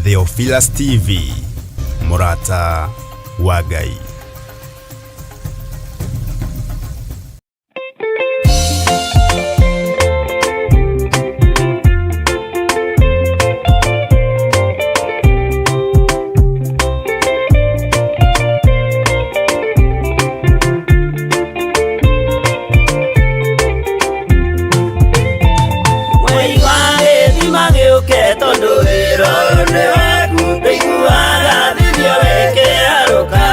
Theophilus TV, mũrata wa Ngai. Mwei wa gĩthima gĩũke tondũ wĩra ũyũ nĩ waku ndũiguaga thithio wĩkĩarũka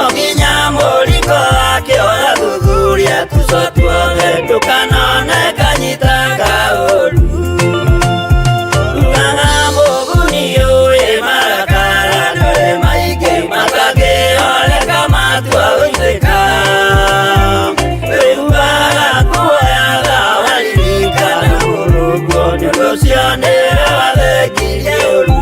o nginya mũringo wake ũgathuthuria tuco tuothe ndũkanone kanyita kaũru ugaga mũguni ũĩ marakara ndũrĩ maingĩ matangĩoleka matua gũitĩka wĩhuaga kuoyaga waririkana mũrũguo nĩ ũndũ ũcio nĩwe wathengirie ũru.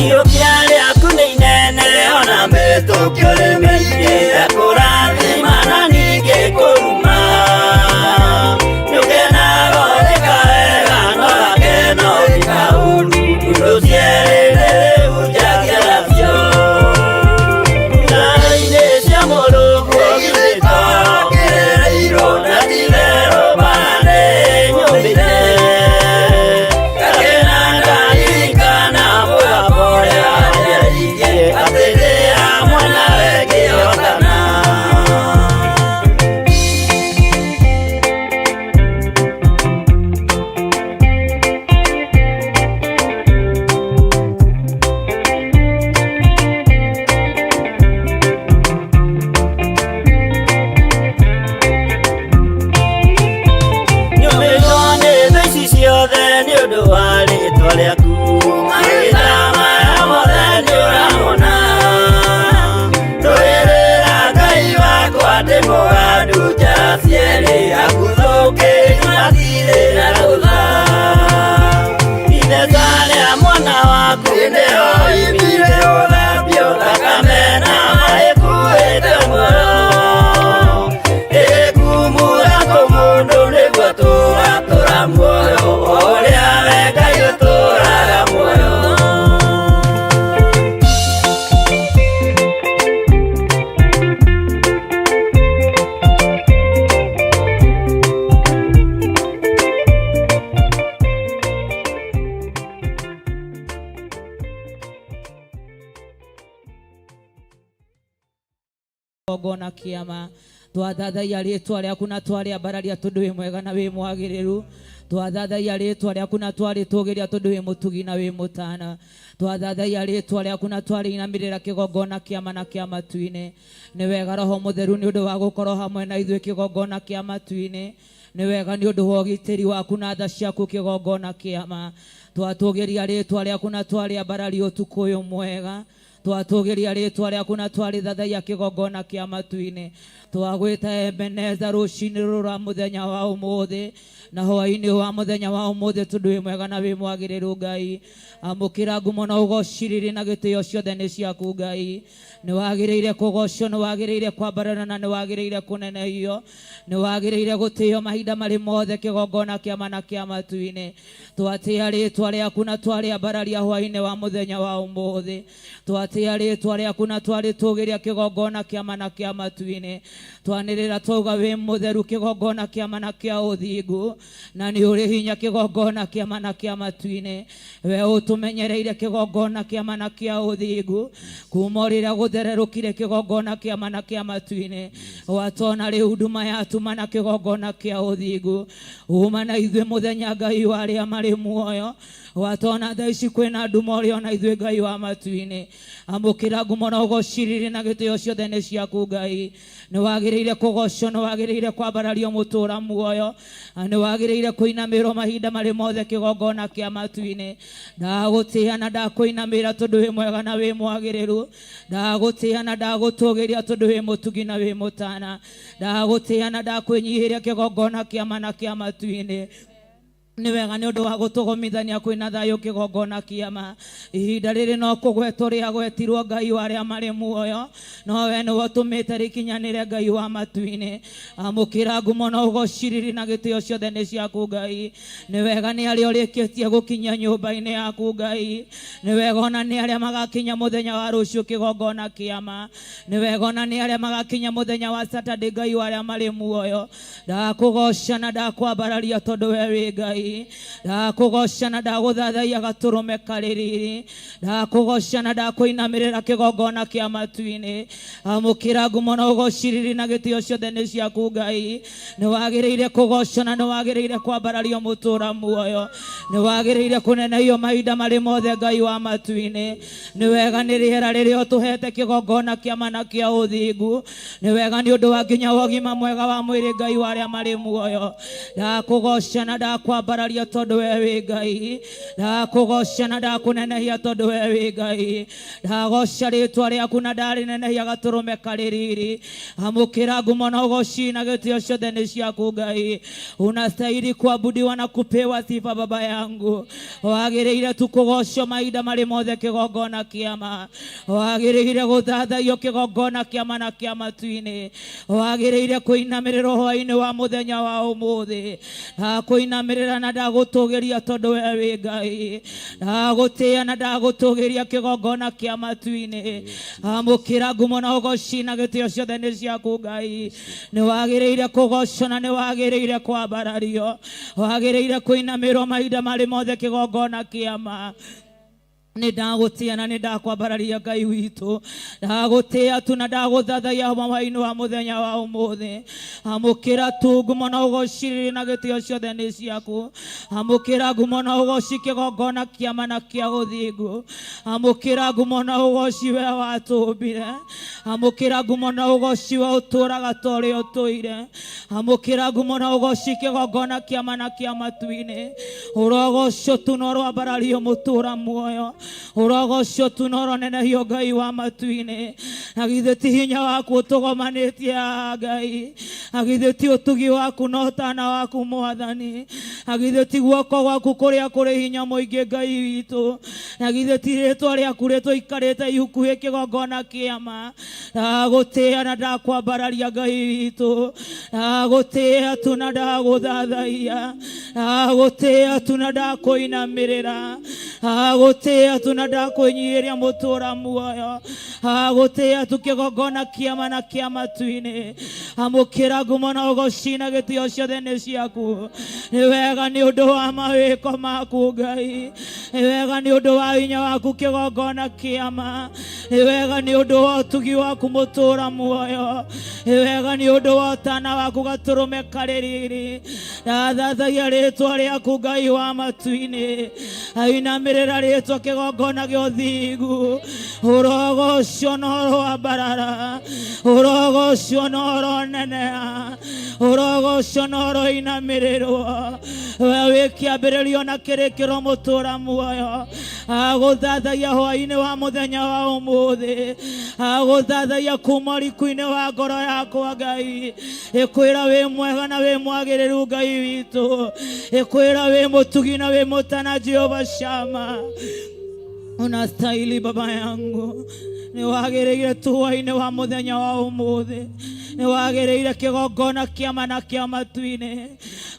Iyũkia rĩaku nĩ inene ona mĩtũkio nĩ mĩingĩ ekũrathima na ningĩ kũruma nĩũkenaga ũrĩka wega no gakeno ũrĩka ũru indo cierĩ rĩu njagia nacio Thutha-inĩ cia Mũrungu githĩ to kĩrĩrĩirwo na ti-itherũ mbara nĩ nyũmĩte ngakena ndaririkana mũgambo ũrĩa wanjaririe atĩ ndĩ hamwe nawe ngĩhotana. Nyũmĩtwo nĩ thũ ici ciothe nĩ ũndũ wa rĩtwa rĩaku mahinda maya mothe nĩ ũramona ndũĩrĩra Ngai wakwa ndĩ mũgandu njara cierĩ akuthũkĩri matirĩ na rũtha Ithesa rĩa mwana waku nĩho imbire gũthambio thakame na maĩ kuĩte muoyo ĩkumura kũmũndũ nĩguo tũratũra muoyo ũrĩa we Ngai ũtũraga muoyo. Gongona kĩama twathathaiya rĩtwa rĩaku na twarĩambararia tondũ wĩ mwega na wĩ mwagĩrĩru twathathaiya rĩtwa rĩaku na twarĩtũgĩria tondũ wĩ mũtugi na wĩ mũtana twathathaiya rĩtwa rĩaku na twarĩinamĩrĩra kĩgongona kĩama na kĩa matu-inĩ nĩ wega roho mũtheru nĩ ũndũ wa gũkorwo hamwe na ithuĩ kĩgongona kĩa matu-inĩ nĩ wega nĩ ũndũ wa ũgitĩri waku na tha ciaku kĩgongona kĩama twatũgĩria rĩtwa rĩaku na twarĩambararia ũtukũ ũyũ mwega twatũgĩria rĩtwa rĩaku na twarĩthathaiya kĩgongona kĩa matu-inĩ twagwĩta Ebeneza rũcinĩ rũrũ rwa mũthenya wa ũmũthĩ na hwaĩ-inĩ wa mũthenya wa ũmũthĩ tondũ wĩ mwega na wĩ mwagĩrĩru Ngai amũkĩra ngumo na ũgociriri na gĩtĩo ciothe nĩ ciaku Ngai nĩ wagĩrĩire kũgocwo nĩ wagĩrĩire kwambarana na nĩ wagĩrĩire kũnenehio nĩ wagĩrĩire gũtĩo mahinda marĩ mothe kĩgongona kĩa ma na kĩa matu-inĩ twatĩa rĩtwa rĩaku na twarĩambararia hwaĩ-inĩ wa mũthenya wa ũmũthĩ twatĩa rĩtwa rĩaku na twarĩtũgĩria kĩgongona kĩa ma na kĩa matu-inĩ twanĩrĩra twauga wĩ mũtheru kĩgongona kĩa ma na kĩa ũthingu na nĩ ũrĩ hinya kĩgongona kĩa ma na kĩa matu-inĩ we ũtũmenyereire kĩgongona kĩa ma na kĩa ũthingu kuma rĩrĩa gũthererũkire kĩgongona kĩa ma na kĩa matu-inĩ watona rĩu nduma yatuma na kĩgongona kĩa ũthingu uma na ithuĩ mũthenya Ngai wa arĩa marĩ muoyo Watona thaa ici kwĩna nduma ũrĩ ona ithuĩ Ngai wa matu-inĩ. Amũkĩra ngumo na ũgociriri na gĩtĩo ciothe nĩ ciaku Ngai. Nĩ wagĩrĩire kũgocwo, nĩ wagĩrĩire kwambarario mũtũra muoyo, nĩ wagĩrĩire kũinamĩrwo mahinda marĩ mothe kĩgongona kĩa matu-inĩ. Ndagũtĩĩa na ndakũinamĩra tondũ wĩ mwega na wĩ mwagĩrĩru. Ndagũtĩĩa na ndagũtũgĩria tondũ wĩ mũtugi na wĩ mũtana. Ndagũtĩĩa na ndakwĩnyihĩria kĩgongona kĩa ma na kĩa matu-inĩ. Nĩ wega nĩ ũndũ wa gũtũgomithania kwĩna thayũ kĩgongona kĩama. Ihinda rĩrĩ no kũgwetwo rĩagwetirwo Ngai wa arĩa marĩ muoyo, no we nĩwe ũtũmĩte rĩkinyanĩre Ngai wa matu-inĩ. Amũkĩra ngumo na ũgociriri na gĩtĩo ciothe nĩ ciaku Ngai. Nĩ wega nĩ arĩa ũrĩkĩtie gũkinyia nyũmba-inĩ yaku Ngai. Nĩ wega ona nĩ arĩa magakinya mũthenya wa rũciũ kĩgongona kĩama. Nĩ wega ona nĩ arĩa magakinya mũthenya wa Saturday Ngai wa arĩa marĩ muoyo. Ndakũgoca na ndakwambararia tondũ we wĩ Ngai. Ndakũgoca na ndagũthathaiya gatũrũme karĩ riri. Ndakũgoca na ndakũinamĩrĩra kĩgongona kĩa matu-inĩ. Amũkĩra ngumo na ũgociriri na gĩtĩo ciothe nĩ ciaku Ngai. Nĩ wagĩrĩire kũgocwo na nĩ wagĩrĩire kwambarario mũtũra muoyo. Nĩ wagĩrĩire kũnenehio mahinda marĩ mothe Ngai wa matu-inĩ. Nĩ wega nĩ rĩera rĩrĩa ũtũhete kĩgongona kĩa ma na kĩa ũthingu. Nĩ wega nĩ ũndũ wa nginya wa ũgima mwega wa mwĩrĩ Ngai wa arĩa marĩ muoyo. Ndakũgoca na ndakwambararia tondũ we wĩ Ngai. Ndakũgoca na ndakũnenehia tondũ we wĩ Ngai. Ndagoca rĩtwa rĩaku na ndarĩnenehia gatũrũme karĩ riri. Amũkĩra ngumo na ũgoci na gĩtĩo ciothe nĩ ciaku Ngai. Unastahili kuabudiwa na kupewa sifa baba yangu. Wagĩrĩire tu kũgocwo mahinda marĩ mothe kĩgongona kĩama. Wagĩrĩire gũthathaiyo kĩgongona kĩama na kĩa matu-inĩ. Wagĩrĩire kũinamĩrĩrwo hwaĩ-inĩ wa mũthenya wa ũmũthĩ. Ndakũinamĩrĩra na ndagũtũgĩria tondũ we wĩ Ngai. Ndagũtĩĩa na ndagũtũgĩria kĩgongona kĩa matu-inĩ. Amũkĩra ngumo na ũgoci na gĩtĩo ciothe nĩ ciaku Ngai. Nĩ wagĩrĩire kũgocwo na nĩ wagĩrĩire kwambarario. Wagĩrĩire kũinamĩrwo mahinda marĩ mothe kĩgongona kĩama. Nĩ ndagũtĩĩa na nĩ ndakwambararia Ngai witũ. Ndagũtĩĩa tu na ndagũthathaiya hwaĩ-inĩ wa mũthenya wa ũmũthĩ. Amũkĩra tu ngumo na ũgoci na gĩtĩo ciothe nĩ ciaku. Amũkĩra ngumo na ũgoci kĩgongona kĩama na kĩa ũthingu. Amũkĩra ngumo na ũgoci we watũmbire. Amũkĩra ngumo na ũgoci we ũtũraga ta ũrĩa ũtũire. Amũkĩra ngumo na ũgoci kĩgongona kĩama na kĩa matu-inĩ. Ũrogocwo tu na ũroambarario mũtũra muoyo. Ũrogocwo tu na ũronenehio Ngai wa matu-inĩ. Na githĩ ti hinya waku ũtũgomanĩtie haha Ngai. Na githĩ ti ũtugi waku na ũtana waku Mwathani. Na githĩ ti guoko gwaku kũrĩa kũrĩ hinya mũingĩ Ngai witũ. Na githĩ ti rĩtwa rĩaku rĩtũikarĩte ikuhĩ kĩgongona kĩama. Ndagũtĩĩa na ndakwambararia Ngai witũ. Ndagũtĩĩa tu na ndagũthathaiya. Ndagũtĩĩa tu na ndakũinamĩrĩra. Ndagũtĩĩa tu na ndakwĩnyihĩria mũtũra muoyo. Ndagũtĩĩa tu kĩgongona kĩama na kĩa matu-inĩ. Amũkĩra ngumo na ũgoci na gĩtĩo ciothe nĩ ciaku. Nĩ wega nĩ ũndũ wa mawĩko maku Ngai. Nĩ wega nĩ ũndũ wa hinya waku kĩgongona kĩama. Nĩ wega nĩ ũndũ wa ũtugi waku mũtũra muoyo. Nĩ wega nĩ ũndũ wa ũtana waku gatũrũme karĩ riri. Ndathathaia rĩtwa rĩaku Ngai wa matu-inĩ. Ainamĩrĩra rĩtwa kĩgongona gĩa ũthingu. Ũrogocwo na ũroambarara. Ũrogocwo na ũroneneha. Ũrogocwo na ũroinamĩrĩrwo. We wĩ kĩambĩrĩrio na kĩrĩkĩro mũtũra muoyo. Agũthathaia hwaĩ-inĩ wa mũthenya wa ũmũthĩ. Agũthathaia kuma ũriku-inĩ wa ngoro yakwa Ngai. Ĩkwĩra wĩ mwega na wĩ mwagĩrĩru Ngai witũ. Ĩkwĩra wĩ mũtugi na wĩ mũtana Jehova Shama. Unastahili baba yangu. Nĩ wagĩrĩire tu hwaĩ-inĩ wa mũthenya wa ũmũthĩ. Nĩ wagĩrĩire kĩgongona kĩama na kĩa matu-inĩ.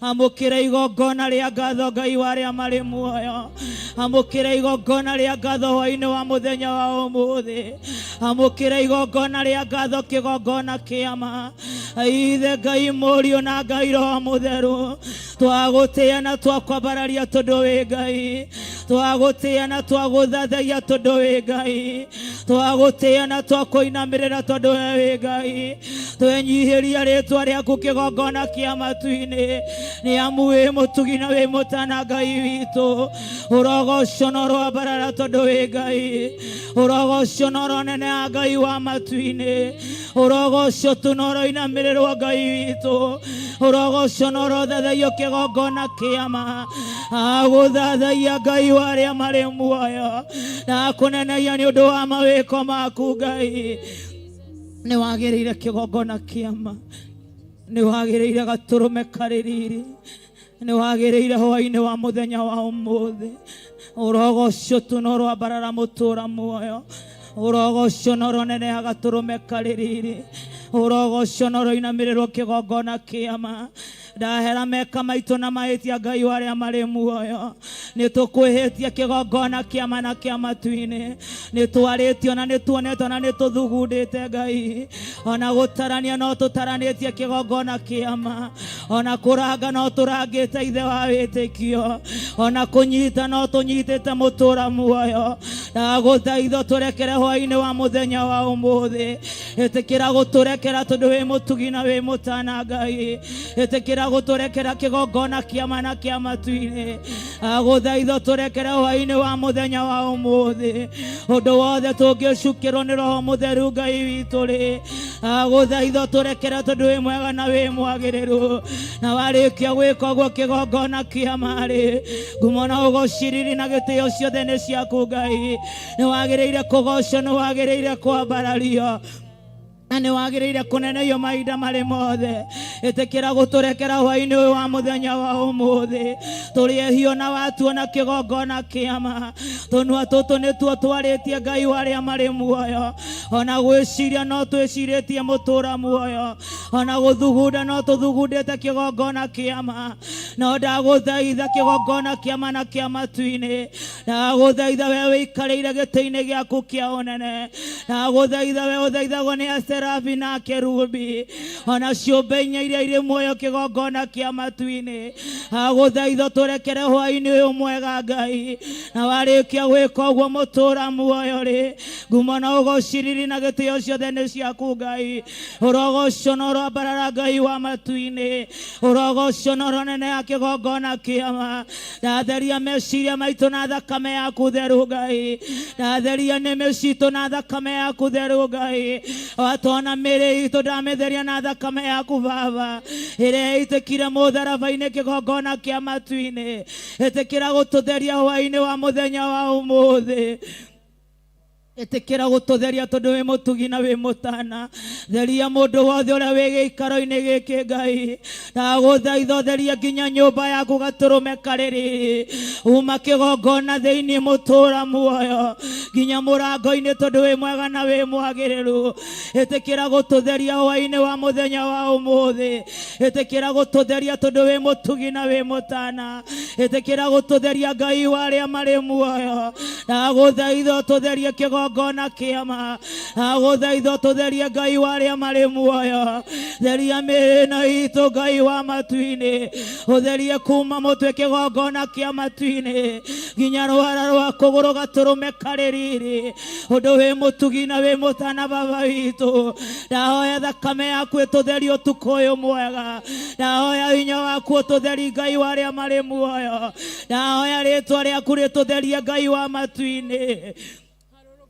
Amũkĩra igongona rĩa ngatho Ngai wa arĩa marĩ muoyo. Amũkĩra igongona rĩa ngatho hwaĩ-inĩ wa mũthenya wa ũmũthĩ. Amũkĩra igongona rĩa ngatho kĩgongona kĩama. Ithe Ngai Mũriũ na Ngai Roho Mũtheru. Twagũtĩĩa na twakwambararia tondũ wĩ Ngai. Twagũtĩĩa na twagũthathaiya tondũ wĩ Ngai. Twagũtĩĩa Twagũtĩĩa na twakũinamĩrĩra tondũ we wĩ Ngai. Twenyihĩria rĩtwa rĩaku kĩgongona kĩa matu-inĩ, nĩ amu wĩ mũtugi na wĩ mũtana Ngai witũ. Ũrogocwo na ũroambarara tondũ wĩ Ngai. Ũrogocwo na ũroneneha Ngai wa matu-inĩ. Ũrogocwo tu na ũroinamĩrĩrwo Ngai witũ. Ũrogocwo na ũrothathaiyo kĩgongona kĩa ma. Agũthathaiya Ngai wa arĩa marĩ muoyo, na akũneneia nĩ ũndũ wa mawĩko maku Ngai. Nĩ wagĩrĩire kĩgongona kĩa ma, nĩ wagĩrĩire gatũrũme karĩ riri, nĩ wagĩrĩire hwaĩ-inĩ wa mũthenya wa ũmũthĩ. Ũrogocwo tu na ũroambarara mũtũra muoyo. Ũrogocwo na ũroneneha gatũrũme karĩ riri. Ũrogocwo na ũroinamĩrĩrwo kĩgongona kĩa ma. Ndahera meka maitũ na mahĩtia Ngai wa arĩa marĩ muoyo. Nĩ tũkwĩhĩtie kĩgongona kĩa ma na kĩa matu-inĩ. Nĩ twarĩtio na nĩ tuonetwo na nĩ tũthugundĩte Ngai. Ona gũtarania no tũtaranĩtie kĩgongona kĩa ma. Ona kũranga no tũrangĩte ithe wa wĩtĩkio. Ona kũnyita no tũnyitĩte mũtũra muoyo. Ndagũthaitha tũrekere hwaĩ-inĩ wa mũthenya wa ũmũthĩ. Ĩtĩkĩra gũtũrekera tondũ wĩ mũtugi na wĩ mũtana Ngai. Ĩtĩkĩra gũtũrekera kĩgongona kĩa ma na kĩa matu-inĩ. Agũthaitha tũrekere hwaĩ-inĩ wa mũthenya wa ũmũthĩ. Ũndũ wothe tũngĩcukĩrwo nĩ Roho Mũtheru Ngai witũ rĩ, agũthaitha tũrekere tondũ wĩ mwega na wĩ mwagĩrĩru. Na warĩkia gwĩka ũguo kĩgongona kĩa ma rĩ, ngumo na ũgociriri na gĩtĩo ciothe nĩ ciaku Ngai. Nĩ wagĩrĩire kũgocwo, nĩ wagĩrĩire kwambarario, na nĩ wagĩrĩire kũneneio mahinda marĩ mothe. Ĩtĩkĩra gũtũrekera hwaĩ-inĩ ũyũ wa mũthenya wa ũmũthĩ. Tũrĩ ehio na watuona kĩgongona kĩa ma. Tũnua tũtũ nĩtuo twarĩtie Ngai wa arĩa marĩ muoyo. Ona gwĩciria no twĩcirĩtie mũtũra muoyo. Ona gũthugunda no tũthugundĩte kĩgongona kĩa ma. No ndagũthaitha kĩgongona kĩa ma na kĩa matu-inĩ. Ndagũthaitha we wĩikarĩire gĩtĩ-inĩ gĩaku kĩa ũnene. Ndagũthaitha we ũthaithagwo nĩ aserafi na akerubi, ona ciũmbe inya iria irĩ muoyo kĩgongona kĩa matu-inĩ. Agũthaitha tũrekere hwaĩ-inĩ ũyũ mwega Ngai. Na warĩkia gwĩka ũguo mũtũra muoyo rĩ, ngumo na ũgociriri na gĩtĩo ciothe nĩ ciaku Ngai. Ũrogocwo na ũroambarara Ngai wa matu-inĩ. Ũrogocwo na ũroneneha kĩgongona kĩa ma. Ndatheria meciria maitũ na thakame yaku theru Ngai. Ndatheria nĩmĩ citũ na thakame yaku theru Ngai. Watona mĩĩrĩ itũ ndamĩtheria na thakame yaku Baba, ĩrĩa ĩitĩkire mũtharaba-inĩ kĩgongona kĩa matu-inĩ. Ĩtĩkĩra gũtũtheria hwaĩ-inĩ wa mũthenya wa ũmũthĩ. Ĩtĩkĩra gũtũtheria tondũ wĩ mũtugi na wĩ mũtana. Theria mũndũ wothe ũrĩa wĩ gĩikaro-inĩ gĩkĩ Ngai. Ndagũthaitha ũtherie nginya nyũmba yaku gatũrũme karĩ riri. Uma kĩgongona thĩinĩ mũtũra muoyo nginya mũrango-inĩ tondũ wĩ mwega na wĩ mwagĩrĩru. Ĩtĩkĩra gũtũtheria hwaĩ-inĩ wa mũthenya wa ũmũthĩ. Ĩtĩkĩra gũtũtheria tondũ wĩ mũtugi na wĩ mũtana. Ĩtĩkĩra gũtũtheria Ngai wa arĩa marĩ muoyo. Ndagũthaitha ũtũtherie kĩgongona kĩa ma. Ndagũthaitha ũtũtherie Ngai wa arĩa marĩ muoyo. Theria mĩĩrĩ ĩno itũ Ngai wa matu-inĩ. Ũtherie kuma mũtwe kĩgongona kĩa matu-inĩ nginya rwara rwa kũgũrũ gatũrũme karĩ riri. Ũndũ wĩ mũtugi na wĩ mũtana Baba witũ. Ndahoya thakame yaku ĩtũtherie ũtukũ ũyũ mwega. Ndahoya hinya waku ũtũtherie Ngai wa arĩa marĩ muoyo. Ndahoya rĩtwa rĩaku rĩtũtherie Ngai wa matu-inĩ.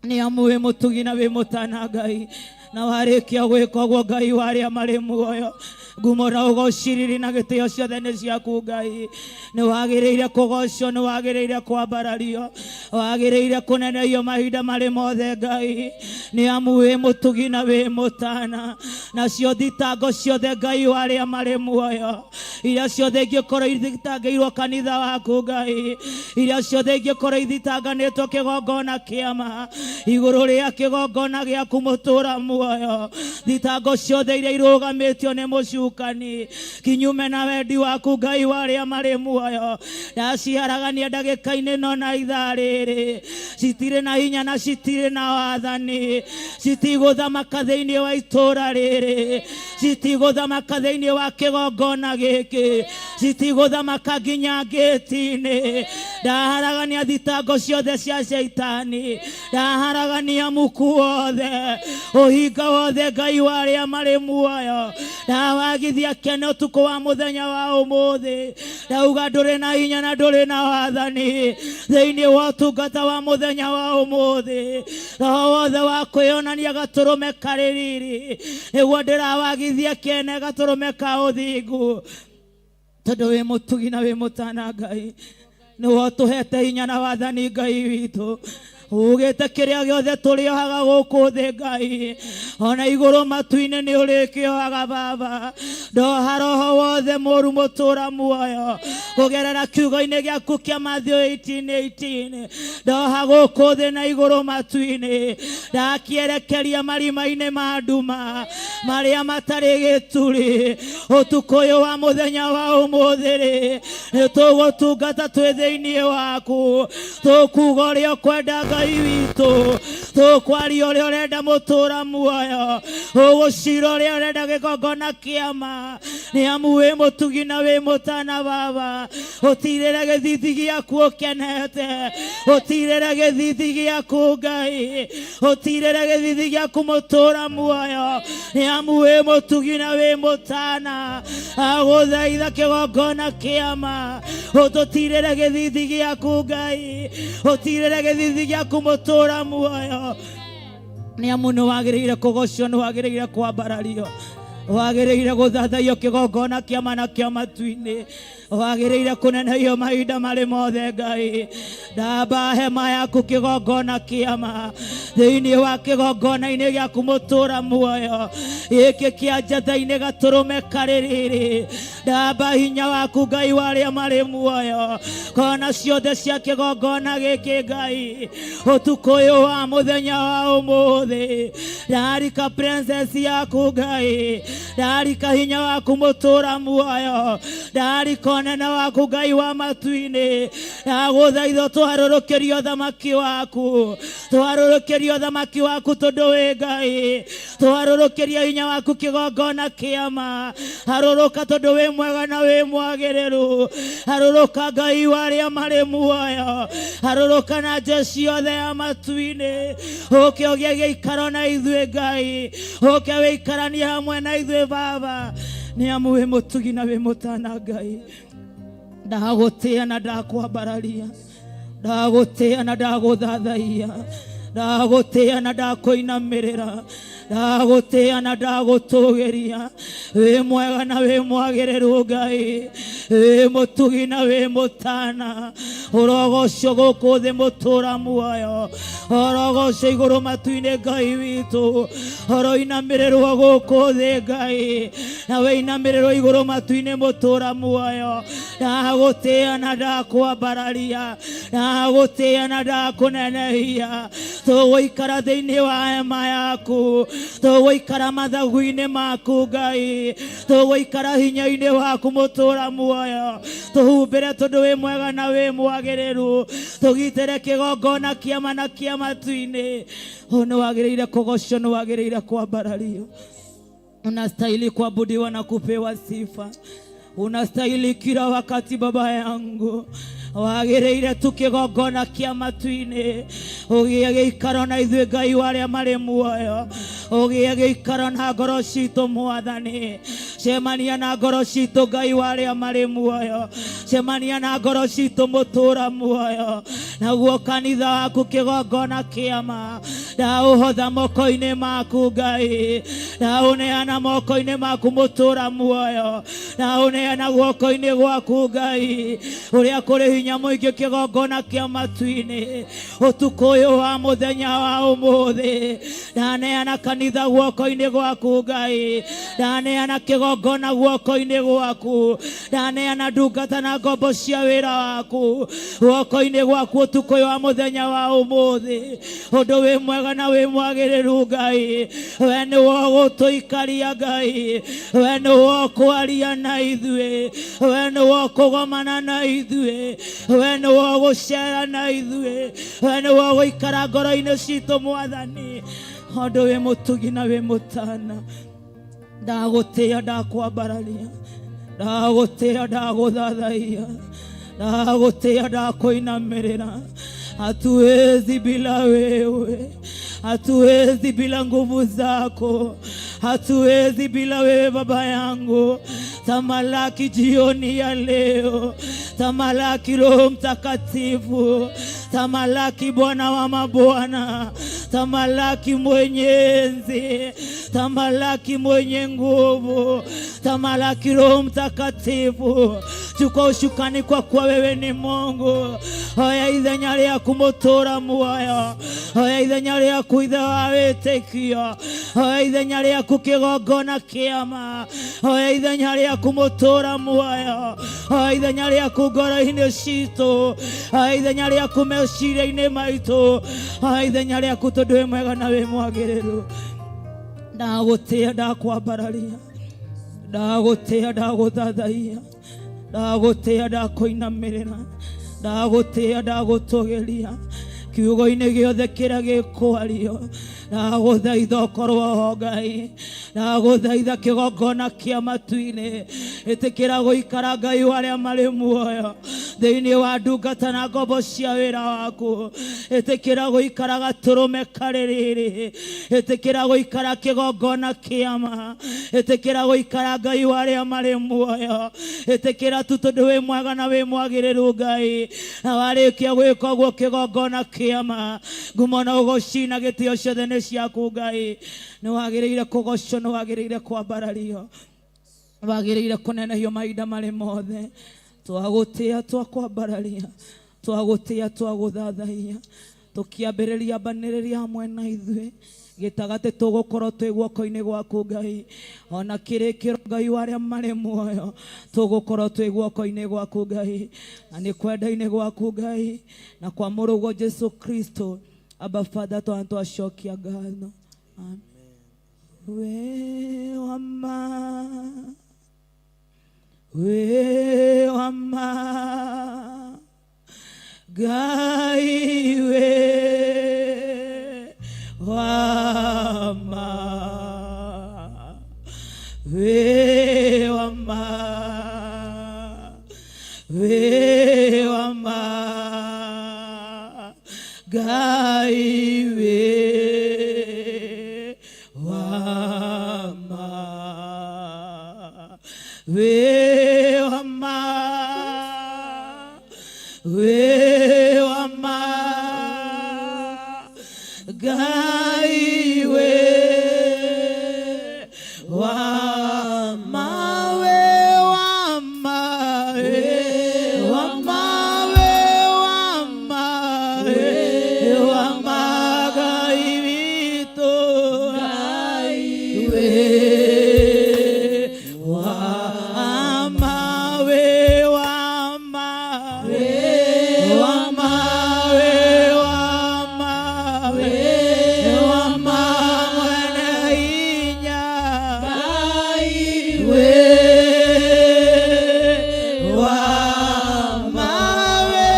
Nĩ amu wĩ mũtugi na wĩ mũtana Ngai. Na warĩkia gwĩka ũguo Ngai wa arĩa marĩ muoyo, ngumo na ũgociriri na gĩtĩo ciothe nĩ ciaku Ngai. Nĩ wagĩrĩire kũgocwo, nĩ wagĩrĩire kwambarario, wagĩrĩire kũneneio mahinda marĩ mothe Ngai. Nĩ amu wĩ mũtugi na wĩ mũtana. Nacio thitango ciothe Ngai wa arĩa marĩ muoyo, iria ciothe ingĩkorwo ithitangĩirwo kanitha waku Ngai, iria ciothe ingĩkorwo ithitanganĩtwo kĩgongona kĩa ma igũrũ rĩa kĩgongona gĩaku mũtũra muoyo, thitango ciothe iria irũgamĩtio nĩ mũcukani kinyume na wendi waku Ngai wa arĩa marĩ muoyo, ndaciharagania ndagĩka-inĩ ĩno na ithaa rĩrĩ. Citirĩ na hinya na citirĩ na wathani, citigũthamaka thĩinĩ wa itũra rĩrĩ, citigũthamaka thĩinĩ wa kĩgongona gĩkĩ, citigũthamaka nginya ngĩti-inĩ. Ndaharagania thitango ciothe cia Shaitani, ndaharagania muku wothe, ũhinga wothe, Ngai wa arĩa marĩ muoyo. Ndawagithia kene ũtukũ wa mũthenya wa ũmũthĩ. Ndauga ndũrĩ na hinya na ndũrĩ na wathani thĩinĩ wa ũtungata wa mũthenya wa ũmũthĩ. Roho wothe wa kwĩyonania gatũrũme karĩ riri, nĩguo ndĩrawagithia kene gatũrũme ka ũthingu, tondũ wĩ mũtugi na wĩ mũtana. Ngai, nĩwe ũtũhete hinya na wathani. Ngai witũ, ugĩte kĩrĩa gĩothe tũrĩohaga gũkũ thĩ, Ngai, ona igũrũ matu-inĩ nĩ ũrĩkĩohaga. Baba, ndoha roho wothe mũru, mũtũra muoyo, kũgerera kiugo-inĩ gĩaku kĩa Matthew 18:18. Ndoha gũkũ thĩ na igũrũ matu-inĩ, ndakĩerekeria marima-inĩ ma nduma marĩa matarĩ gĩturi. Ũtukũ ũyũ wa mũthenya wa ũmũthĩ rĩ, nĩ tũgũtungata twĩ thĩinĩ waku, tũkuga ũrĩa ũkwenda. Ngai witũ, tũkwaria ũrĩa ũrenda, mũtũra muoyo, ũgũcira ũrĩa ũrenda, gĩgongona kĩama, nĩ amu wĩ mũtugi na wĩ mũtana. Baba, ũtirĩre gĩthithi gĩaku ũkenete, ũtirĩre gĩthithi gĩaku. Ngai, ũtirĩre gĩthithi gĩaku, mũtũra muoyo, nĩ amu wĩ mũtugi na wĩ mũtana. Agũthaitha kĩgongona kĩama, ũtũtirĩre gĩthithi gĩaku. Ngai, ũtirĩre gĩthithi gĩaku, mũtũra muoyo, nĩ amu nĩ wagĩrĩire kũgocwo, nĩ wagĩrĩire kwambarario, wagĩrĩire gũthathaiyo, kĩgongona kĩama na kĩa matu-inĩ, wagĩrĩire kũnenehio mahinda marĩ mothe. Ngai, ndamba hema yaku, kĩgongona kĩama, thĩinĩ wa kĩgongona-inĩ gĩaku, mũtũra muoyo, gĩkĩ kĩa njatha-inĩ gatũrũme karĩ rĩrĩ. Ndamba hinya waku, Ngai wa arĩa marĩ muoyo, kona ciothe cia kĩgongona gĩkĩ. Ngai, ũtukũ ũyũ wa mũthenya wa ũmũthĩ, ndarika presence yaku. Ngai, ndarika hinya waku, mũtũra muoyo, ndarika ũnene waku, Ngai wa matu-inĩ. Ndagũthaitha tũharũrũkĩrio thamaki waku, tũharũrũkĩrio thamaki waku, tondũ wĩ Ngai. Tũharũrũkĩrio hinya waku, kĩgongona kĩama. Harũrũka, tondũ wĩ mwega na wĩ mwagĩrĩru. Harũrũka, Ngai wa arĩa marĩ muoyo. Harũrũka na jeshi yothe ya matu-inĩ, ũke ũgĩe gĩikaro na ithuĩ. Ngai, ũke wĩikaranie hamwe na ithuĩ. Baba, nĩ amu wĩ mũtugi na wĩ mũtana. Ngai, ndagũtĩa na ndakwambararia, ndagũtĩa na ndagũthathaiya, ndagũtĩa na ndakũinamĩrĩra, ndagũtĩa na ndagũtũgĩria. Wĩ mwega na wĩ mwagĩrĩru. Ngai, wĩ mũtugi na wĩ mũtana. Ũrogocwo gũkũ thĩ, mũtũra muoyo, ũrogocwo igũrũ matu-inĩ. Ngai witũ, ũroinamĩrĩrwo gũkũ thĩ, Ngai, na wĩinamĩrĩrwo igũrũ matu-inĩ, mũtũra muoyo. Ndagũtĩa na ndakwambararia, ndagũtĩa na ndakũnenehia. Tũgũikara thĩinĩ wa hema yaku, tũgũikara mathagu-inĩ maku. Ngai, tũgũikara hinya-inĩ waku, mũtũra muoyo. Tũhumbĩre, tondũ wĩ mwega na wĩ mwagĩrĩru. Tũgitĩre kĩgongona kĩama na kĩa matu-inĩ. Nĩ wagĩrĩire kũgocwo, nĩ wagĩrĩire kwambarario. Unastahili kuabudiwa na kupewa sifa, unastahili kila wakati. Baba yangu, wagĩrĩire tu kĩgongona kĩa matu-inĩ, ũgĩe gĩikaro na ithuĩ. Ngai wa arĩa marĩ muoyo, ũgĩe gĩikaro na ngoro citũ. Mwathani, cemania na ngoro citũ. Ngai wa arĩa marĩ muoyo, cemania na ngoro citũ, mũtũra muoyo. Naguo kanitha waku, kĩgongona kĩama, ndaũhotha moko-inĩ maku. Ngai, ndaũneana moko-inĩ maku, mũtũra muoyo, ndaũneana guoko-inĩ gwaku. Ngai ũrĩa kũrĩ hinya mũingĩ, kĩgongona kĩa matu-inĩ, ũtukũ ũyũ wa mũthenya wa ũmũthĩ, ndaneana kanitha guoko-inĩ gwaku. Ngai, ndaneana kĩgongona guoko-inĩ gwaku, ndaneana ndungata na ngombo cia wĩra waku guoko-inĩ gwaku ũtukũ ũyũ wa mũthenya wa ũmũthĩ. Ũndũ wĩ mwega na wĩ mwagĩrĩru, Ngai, we nĩwe ũgũtũikaria. Ngai, we nĩwe ũkwaria na ithuĩ, we nĩwe ũkũgomana na ithuĩ, we nĩwe ũgũcera na ithuĩ, we nĩwe ũgũikara ngoro-inĩ citũ. Mwathani, ũndũ wĩ mũtugi na wĩ mũtana, ndagũtĩa, ndakwambararia, ndagũtĩa, ndagũthathaiya. Ndagũtĩĩa, ndakũinamĩrĩra. Hatuwezi bila wewe, hatuwezi bila nguvu zako, hatuwezi bila wewe Baba yangu. Tamalaki jioni ya leo, tamalaki Roho Mtakatifu, tamalaki Bwana wa mabwana, tamalaki mwenyezi, tamalaki mwenye nguvu, tamalaki Roho Mtakatifu. Chukua ushukani kwa kuwa wewe ni Mungu. Oya ithenya rĩaku mũtũra muoyo, oya ithenya rĩaku ithe wa wĩtĩkio, oya ithenya rĩaku kĩgongona kĩama, oya ithenya rĩaku mũtũra muoyo, oya ithenya rĩaku ngoro-inĩ citũ, oya ithenya rĩaku meciria-inĩ maitũ, oya ithenya rĩaku tondũ wĩ mwega na wĩ mwagĩrĩru. Ndagũtĩĩa, ndakwambararia, ndagũtĩĩa, ndagũthathaiya, ndagũtĩĩa, ndakũinamĩrĩra, ndagũtĩĩa, ndagũtũgĩria. Kiugo-inĩ gĩothe kĩrĩa gĩkwario, ndagũthaitha ũkorwo ho Ngai, ndagũthaitha kĩgongona kĩa matu-inĩ, ĩtĩkĩra gũikara Ngai wa arĩa marĩ muoyo thĩinĩ wa ndungata na ngombo cia wĩra waku, ĩtĩkĩra gũikara gatũrũme karĩ rĩrĩ, ĩtĩkĩra gũikara kĩgongona kĩama, ĩtĩkĩra gũikara Ngai wa arĩa marĩ muoyo, ĩtĩkĩra tu tondũ wĩ mwega na wĩ mwagĩrĩru Ngai, na warĩkia gwĩka ũguo kĩgongona kĩama, ngumo na ũgoci na gĩtĩo ciothe nĩ ciaku Ngai. Nĩ wagĩrĩire kũgocwo, nĩ wagĩrĩire kwambarario, wagĩrĩire kũnenehio mahinda marĩ mothe. Twagũtĩĩa, twakwambararia, twagũtĩĩa, twagũthathaiya. Tũkĩambĩrĩria mbanĩrĩria hamwe na ithuĩ gĩtagatĩ, tũgũkorwo twĩ guoko-inĩ gwaku Ngai, ona kĩrĩkĩro Ngai wa arĩa marĩ muoyo, tũgũkorwo twĩ guoko-inĩ gwaku Ngai, na nĩ kwenda-inĩ gwaku Ngai na kwa mũrũguo Jesu Kristo. Abba Father, twana twacokia ngatho. Amen. Wĩ wa ma, wĩ wa ma, Ngai wĩ wa ma, wĩ wa ma, wĩ wa ma, Ngai wĩ wa ma, wĩ wa ma, wĩ wa ma, Ngai wĩ wa ma, wĩ wa ma, wĩ wa ma, wĩ wa ma, wĩ wa ma, Ngai witũ, wĩ wa ma, wĩ wa ma, wĩ wa ma, wĩ wa ma, wĩ wa ma, mwene hinya, wĩ wa ma, wĩ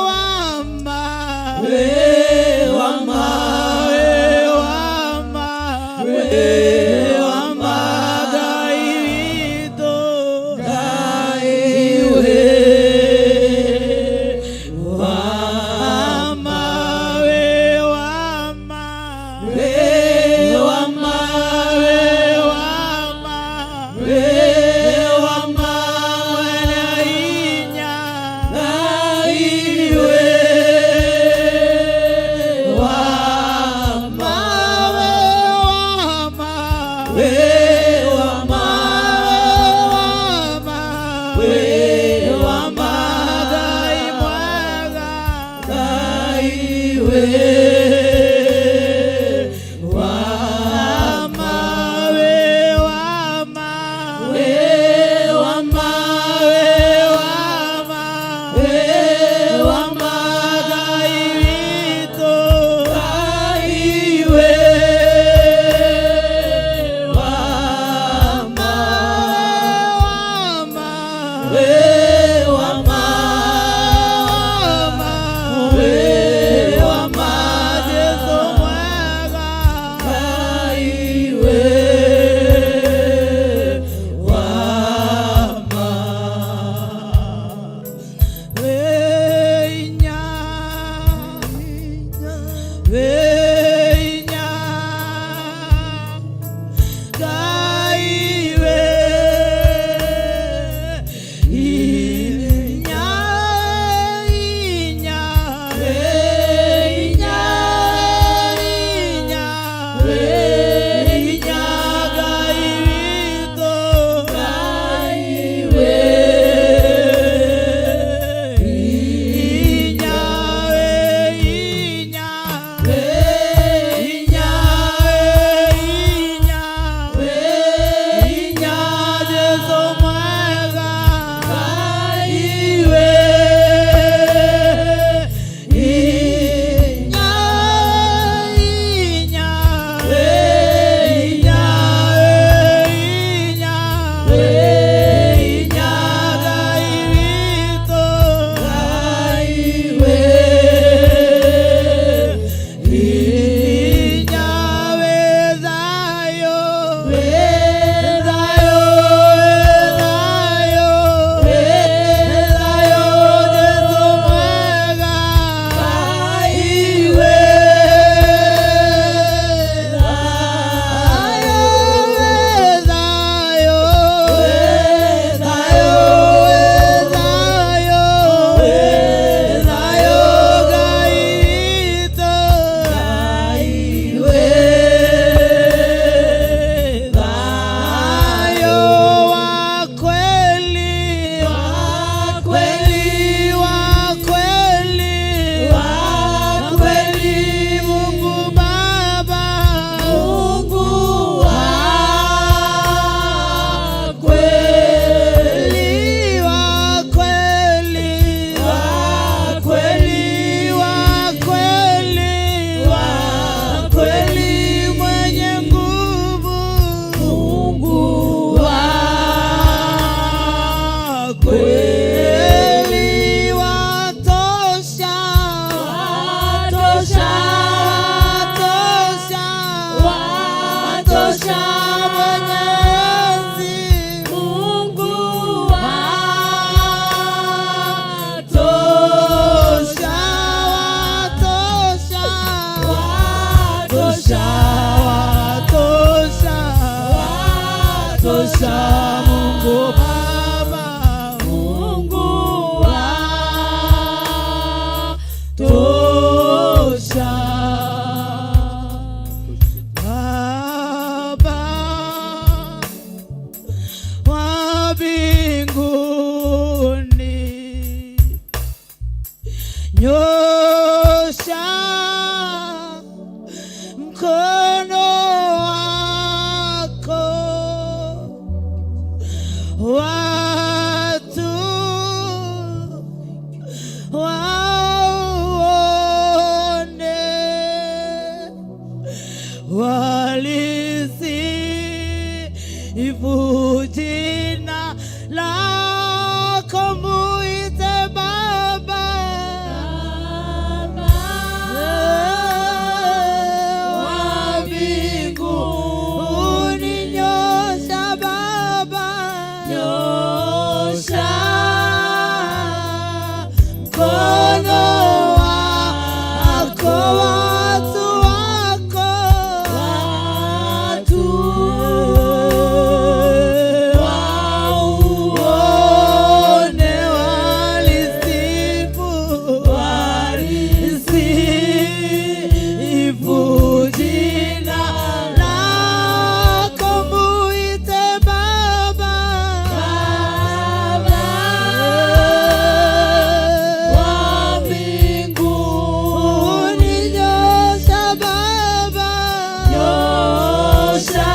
wa ma, wĩ wa ma, wĩ wa ma, wĩ wa ma, Ngai witũ, wĩ wa ma, wĩ wa ma, wĩ wa ma, wĩ wa ma, wĩ wa ma, mwene hinya, wĩ wa ma, wĩ wa ma, wĩ wa ma, wĩ wa ma, Ngai mwega, Ngai wĩ wa ma, wĩ wa ma, wĩ Watosha Mungu Baba, Mungu watosha. Baba wa mbinguni, nyosha mkono wako, watu waone, walisifu jina lako, muite Baba, wa mbinguni, nyosha Baba, nyosha mkono wako, watu wako, watu wauone, walisifu, walisifu jina lako, muite Baba, Baba wa mbinguni, nyosha Baba, nyosha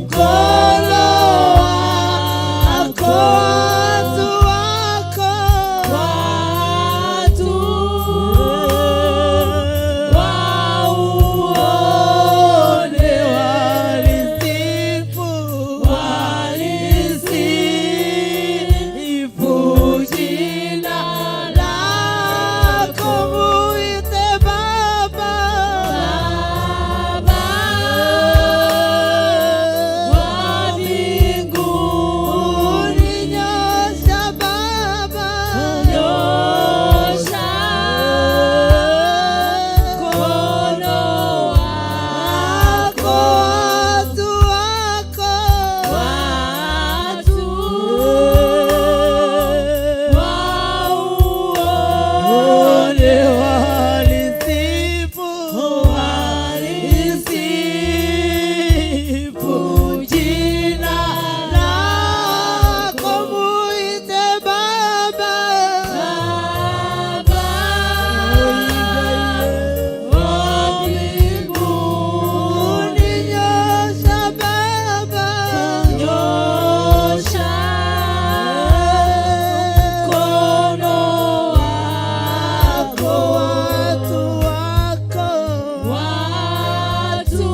mkono wako, watu wako, watu wauone, walisifu, walisifu jina lako, muite Baba, Baba wa mbinguni, nyosha Baba, nyosha mkono wako, watu wako, watu wauone, walisifu, walisifu jina lako, muite Baba, Baba wa mbinguni, nyosha Baba, nyosha mkono wako, watu wako, watu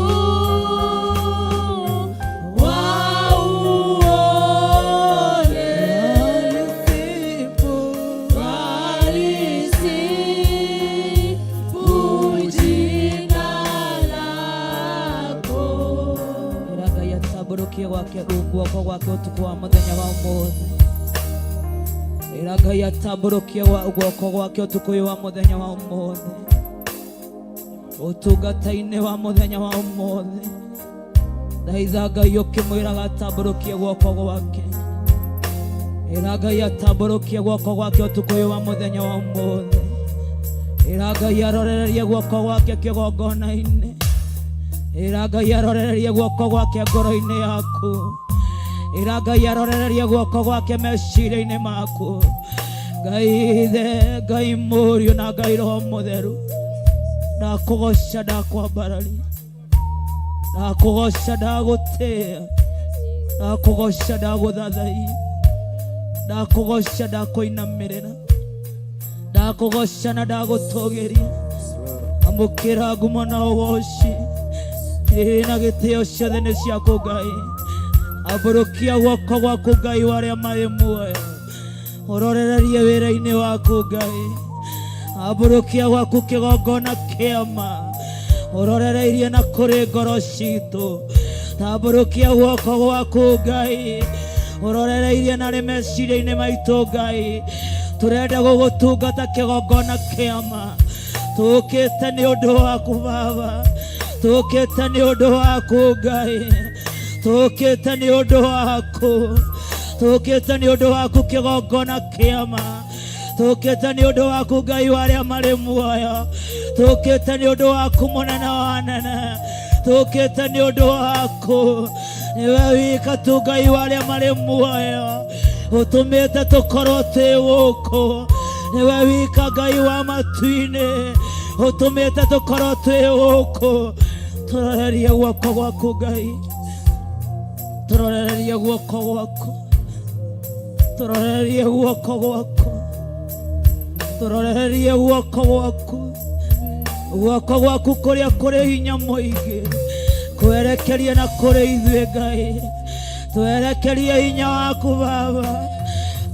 wauone, walisifu jina lako. Ĩra Ngai atambũrũkie gwake guoko gwake ũtukũ wa mũthenya wa ũmũthĩ. Ĩra Ngai atambũrũkie guoko gwake ũtukũ ũyũ wa mũthenya wa ũmũthĩ, ũtungata-inĩ wa mũthenya wa ũmũthĩ. Thaitha Ngai ũkĩmwĩraga atambũrũkie guoko gwake. Ĩra Ngai atambũrũkie guoko gwake ũtukũ ũyũ wa mũthenya wa ũmũthĩ. Ĩra Ngai arorererie guoko gwake kĩgongona-inĩ. Ĩra Ngai arorererie guoko gwake ngoro-inĩ yaku. Ĩra Ngai arorererie guoko gwake meciria-inĩ maku. Ngai Ithe, Ngai Mũriũ na Ngai Roho Mũtheru, ndakũgoca, ndakwambararia, ndakũgoca, ndagũtĩĩa, ndakũgoca, ndagũthathaiya, ndakũgoca, ndakũinamĩrĩra, ndakũgoca na ndagũtũgĩria. Amũkĩra ngumo na ũgoci ĩ na gĩtĩo, ciothe nĩ ciaku Ngai. Ambũrũkia guoko gwaku Ngai wa arĩa marĩ muoyo, ũrorererie wĩra-inĩ waku Ngai. Ambũrũkia gwaku kĩgongona kĩama, ũrorereirie na kũrĩ ngoro citũ. Tambũrũkia guoko gwaku Ngai, ũrorereirie narĩ meciria-inĩ maitũ Ngai. Tũrenda gũgũtungata kĩgongona kĩama, tũkĩte nĩ ũndũ waku Baba. Tũkĩte nĩ ũndũ waku Ngai, tũkĩte nĩ ũndũ waku, tũkĩte nĩ ũndũ waku kĩgongona kĩama, tũkĩte nĩ ũndũ waku Ngai wa arĩa marĩ muoyo, tũkĩte nĩ ũndũ waku mũnene wa anene, tũkĩte nĩ ũndũ waku. Nĩwe wika tu Ngai wa arĩa marĩ muoyo ũtũmĩte tũkorwo twĩ gũkũ. Nĩwe wika Ngai wa matu-inĩ ũtũmĩte tũkorwo twĩ gũkũ. Tũrorerie guoko gwaku Ngai, tũrorerie guoko gwaku, tũrorerie guoko gwaku, tũrorerie guoko gwaku, guoko gwaku kũrĩa kũrĩ hinya mũingĩ, kwerekerie na kũrĩ ithuĩ Ngai. Twerekerie hinya waku Baba,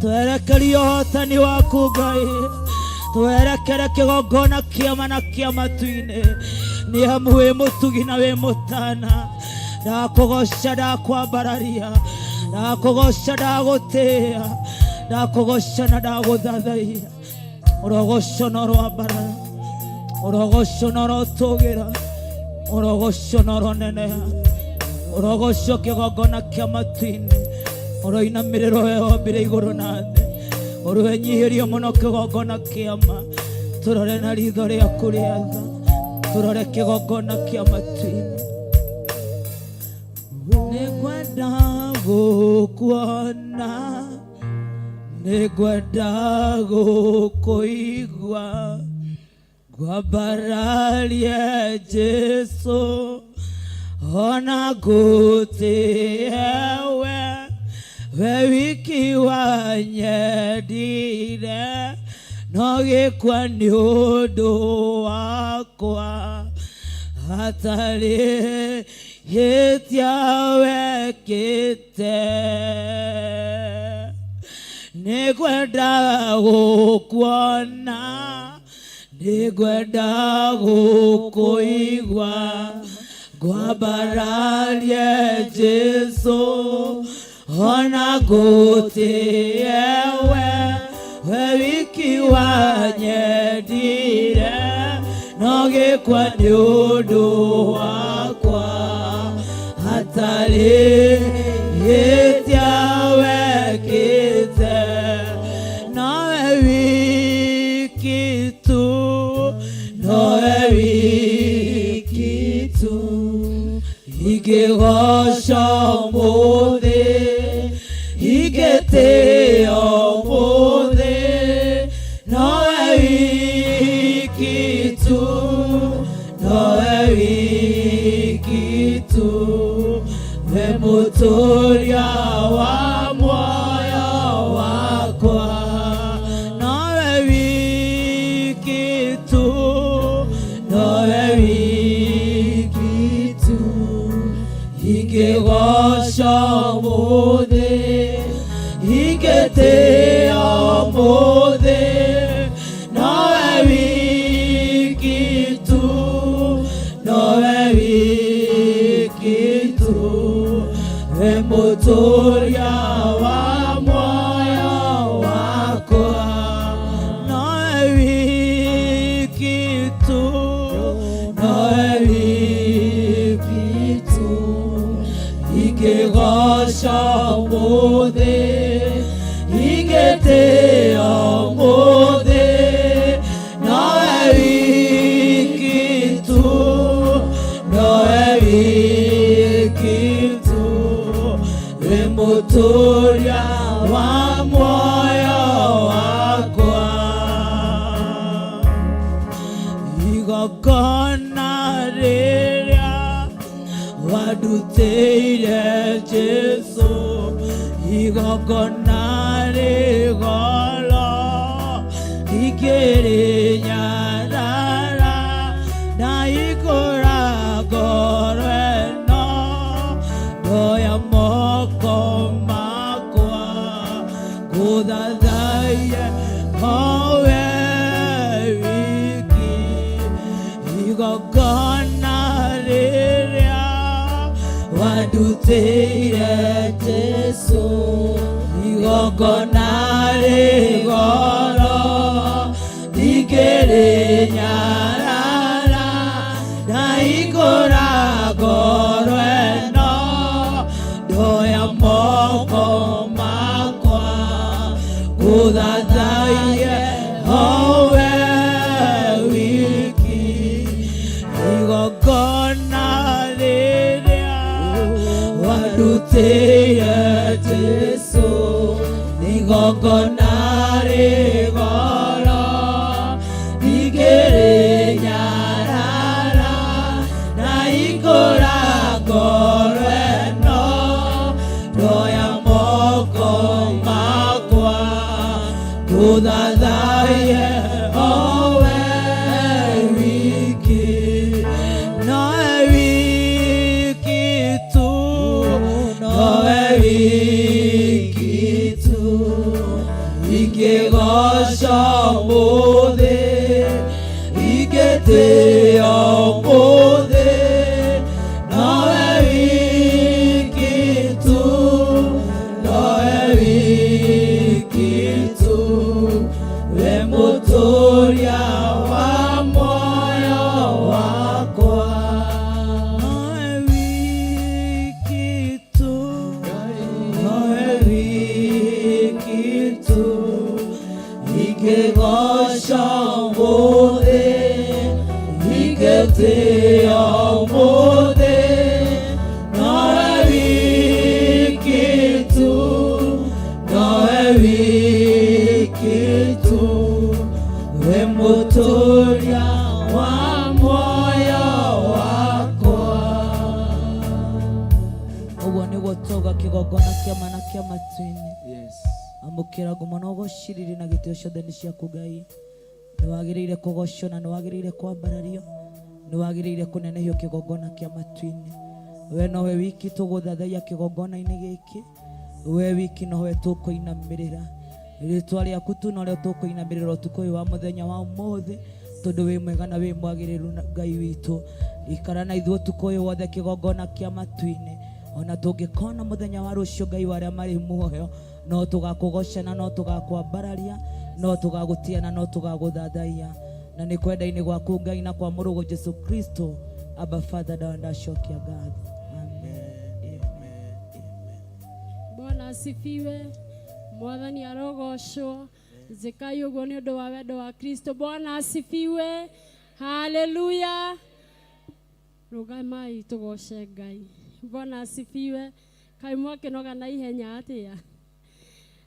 twerekerie ũhotani waku Ngai, twerekere kĩgongona kĩama na kĩa matu-inĩ. Nĩ amu wĩ mũtugi na wĩ mũtana. Ndakũgoca, ndakwambararia, ndakũgoca, ndagũtĩĩa, ndakũgoca na ndagũthathaiya. Ũrogoco na ũroambarara, ũrogoco na ũrotũgĩra, ũrogoco na ũroneneha, ũrogoco kĩgongona kĩa matu-inĩ, ũroinamĩrĩrwo we wombire igũrũ na thĩ, ũroenyihĩrio mũno kĩgongona kĩama. Tũrore na ritho rĩaku rĩa tha, tũrore kĩgongona kĩa matu-inĩ. Nĩngwenda gũkuona, nĩngwenda gũkũigua, ngwambararie Jesu, ona ngũtĩe we, we wiki wanyendire, no gĩkua nĩ ũndũ wakwa, hatarĩ hĩtia wekĩte. Nĩngwenda gũkuona, nĩngwenda gũkũigua, ngwambararie Jesu, ona ngũtĩe we, we wiki wanyendire, no gĩkua nĩ ũndũ wakwa, hatarĩ hĩtia wekĩte. Nowe wiki tu, nowe wiki tu, ingĩgoca ũmũthĩ, ingĩtĩĩa ũmũthĩ, nowe wiki tu, nowe wiki tu, we mũtũria wa muoyo wakwa, nowe wiki tu, nowe wiki tu, ingĩgoca ũmũthĩ, ingĩtĩĩa ũmũthĩ, nowe wiki tu, nowe wiki tu, we mũtũria wa muoyo wakwa, nowe wiki tu, nowe wiki tu, ingĩgoca ũmũthĩ, ingĩtĩĩa ũmũthĩ, nowe wiki tu, nowe wiki tu, we mũtũria wa muoyo wakwa. Igongona rĩrĩa wandutĩire Jesu, igongona rĩgoro ndingĩrĩnyarara, ndaikũra ngoro ĩno, ndoya moko makwa, ngũthathaiye owe wiki. Igongona rĩrĩa wandutĩire Jesu, igongona rĩgoro ndingĩrĩnyarara, ndaikũra Ndoya moko makwa ngũthathaiye owe wiki igongona rĩrĩa wandutĩire Jesũ igongona rĩgoro ndingĩrĩnyarara na ikũra ngoro ĩno ndoya moko makwa ngũthathaiye owe wiki nowe wiki tu nowe wiki tu ingĩgoca ũmũthĩ ingĩtĩĩa ũmũthĩ nowe wiki tu nowe wiki tu we mũtũria wa muoyo wakwa nowe wiki tu nowe wiki tu ingĩgoca ũmũthĩ ingĩtĩĩa ũmũthĩ nowe wiki tu nowe wiki tu we mũtũria wa muoyo wakwa ũguo nĩguo twauga kĩgongona kĩa mana kĩa matu-inĩ. Yes. Amũkĩra ngumo na ũgociriri na gĩtĩo ciothe nĩ ciaku Ngai. Nĩ wagĩrĩire kũgocwo na nĩ wagĩrĩire kwambarario, nĩ wagĩrĩire kũnenehio kĩgongona kĩa matu-inĩ. We nowe wiki tũgũthathaiya kĩgongona-inĩ gĩkĩ, we wiki nowe tũkũinamĩrĩra. Rĩtwa rĩaku tu norĩo tũkũinamĩrĩra ũtukũ ũyũ wa mũthenya wa ũmũthĩ, tondũ wĩ mwega na wĩ mwagĩrĩru na Ngai witũ. Ikara na ithuĩ ũtukũ ũyũ wothe kĩgongona kĩa matu-inĩ, ona tũngĩkona mũthenya wa rũciũ Ngai wa arĩa marĩ muoyo, no tũgakũgoca na no tũgakwambararia, no tũgagũtĩa na no tũgagũthathaiya, na nĩ kwenda-inĩ gwaku Ngai na kwa mũrũguo Jesu Kristo. Abba Father, ndawa ndacokia ngatho. Amen. Amen. Amen. Bwana asifiwe. Mwathani arogocwo. Njĩkai ũguo nĩ ũndũ wa wendo wa Kristo. Bwana asifiwe. Haleluya. Rũgamai tũgoce Ngai. Bwana asifiwe. Kaĩ mwakĩnoga na ihenya atĩa?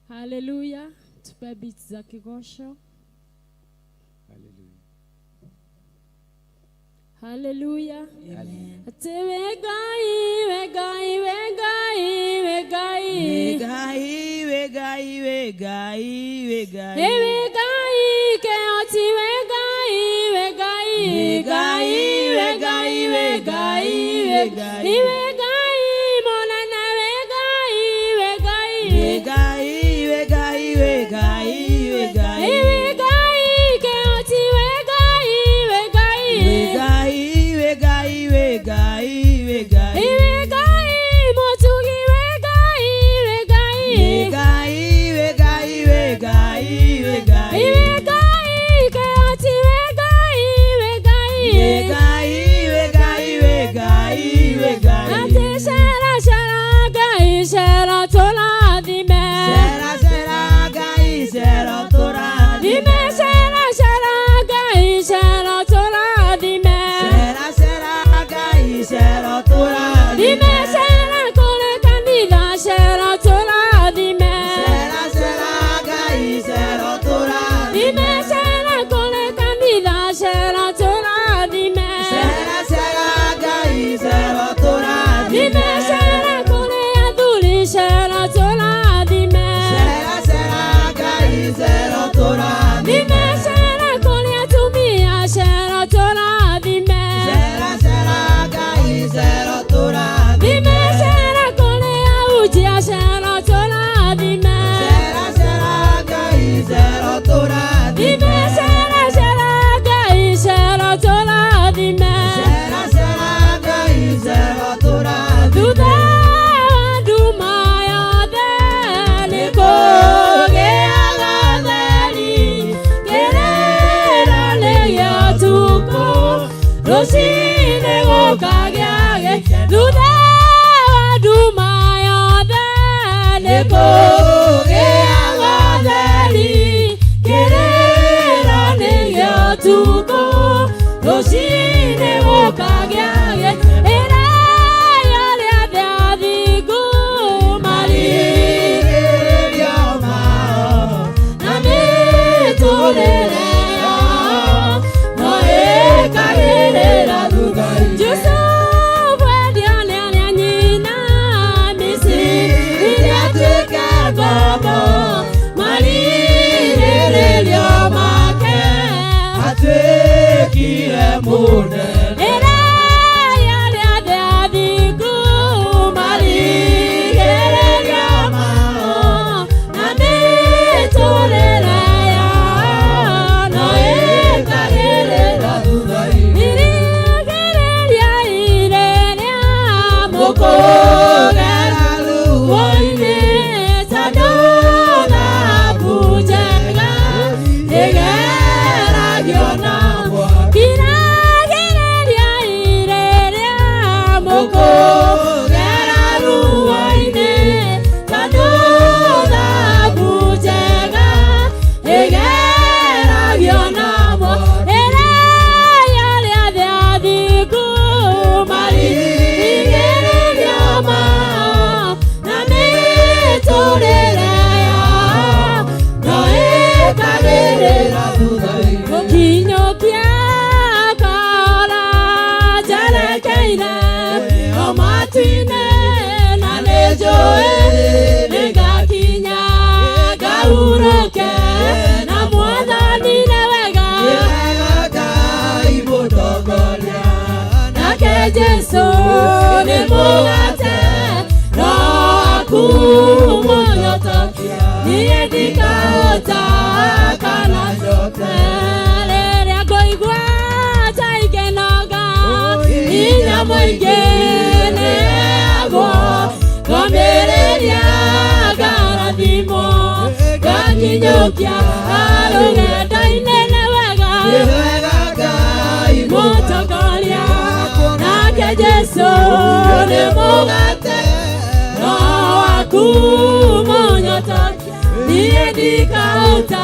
Haleluya. Tupe beats za kĩgoco. Hallelujah. Haleluya. Atĩ we Ngai, we Ngai, we Ngai, we Ngai. Ngai we Ngai we Ngai we Ngai. Ĩ we Ngai kĩhoti we Ngai we Ngai Ngai we Ngai we Ngai we Ngai we Ngai monana we Ngai we Ngai we Ngai we Ngai we Ngai we Ngai. Ĩ we Ngai kĩhoti we Ngai we Ngai we Ngai we Ngai we Ngai we Ngai. Ĩ we Ngai mũtugi we Ngai we Ngai we Ngai we Ngai we Ngai we Nĩ kũgĩaga theri kĩrĩro nĩ gĩa ũtukũ rũcinĩ gũkagĩa ĩraya rĩa thĩ athingu marigĩrĩrio mao na mĩtũrĩre yao no ĩkagĩrĩra thutha-inĩ. Jusufu endio nĩ arĩa nyina Misiri atuĩke ngombo marigĩrĩrio make Atuĩkire mũnene. Ĩraya rĩa thĩ athingu marigĩrĩrio mao na mĩtũrĩre yao no ĩkagĩrĩra Thutha-inĩ. Irigĩrĩria irĩrĩa mũkũgera ruo-inĩ tondũ thahabu njega ĩgeragio na mwaki. Iragĩrĩria irĩrĩa mũkũgera ruo-inĩ tondũ thahabu njega ĩgeragio na mwaki. Ĩraya rĩa thĩ athingu marigĩrĩrio mao na mĩtũrĩre yao no ĩkagĩrĩra Thutha-inĩ. Gũkinyũkia kahora njerekeire o matu-inĩ na nĩnjũĩ nĩngakinya ngahurũke na mwathani nĩ wega Wega Ngai mũtongoria. nake Jesũ nĩ mũgate no aku mũnyotokia niĩ ndikahota kana njote rĩrĩa ngũigua ta ikĩnoga hinya mũingĩ nĩagwo ngomĩrĩria ngarathimwo ngakinyũkia rũgendo-inĩ nĩ wega Wega Ngai mũtongoria nake Jesũ nĩ mũgate no waku mũnyotokia niĩ ndikahota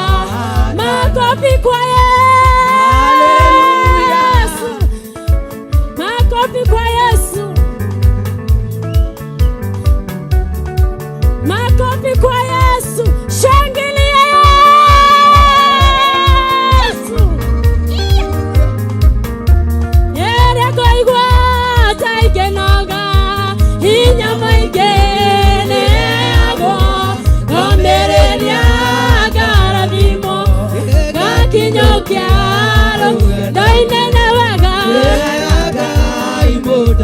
makofi kwa Yesu makofi kwa Yesu makofi kwa Yesu shangilia Yesu Ĩrĩa ngũigua ta ikĩnoga hinya mũingĩ nĩagwo ngomĩrĩria ngarathimwo ngakinyũkia rũgendo-inĩ nĩ wega Wega Ngai mũtongoria.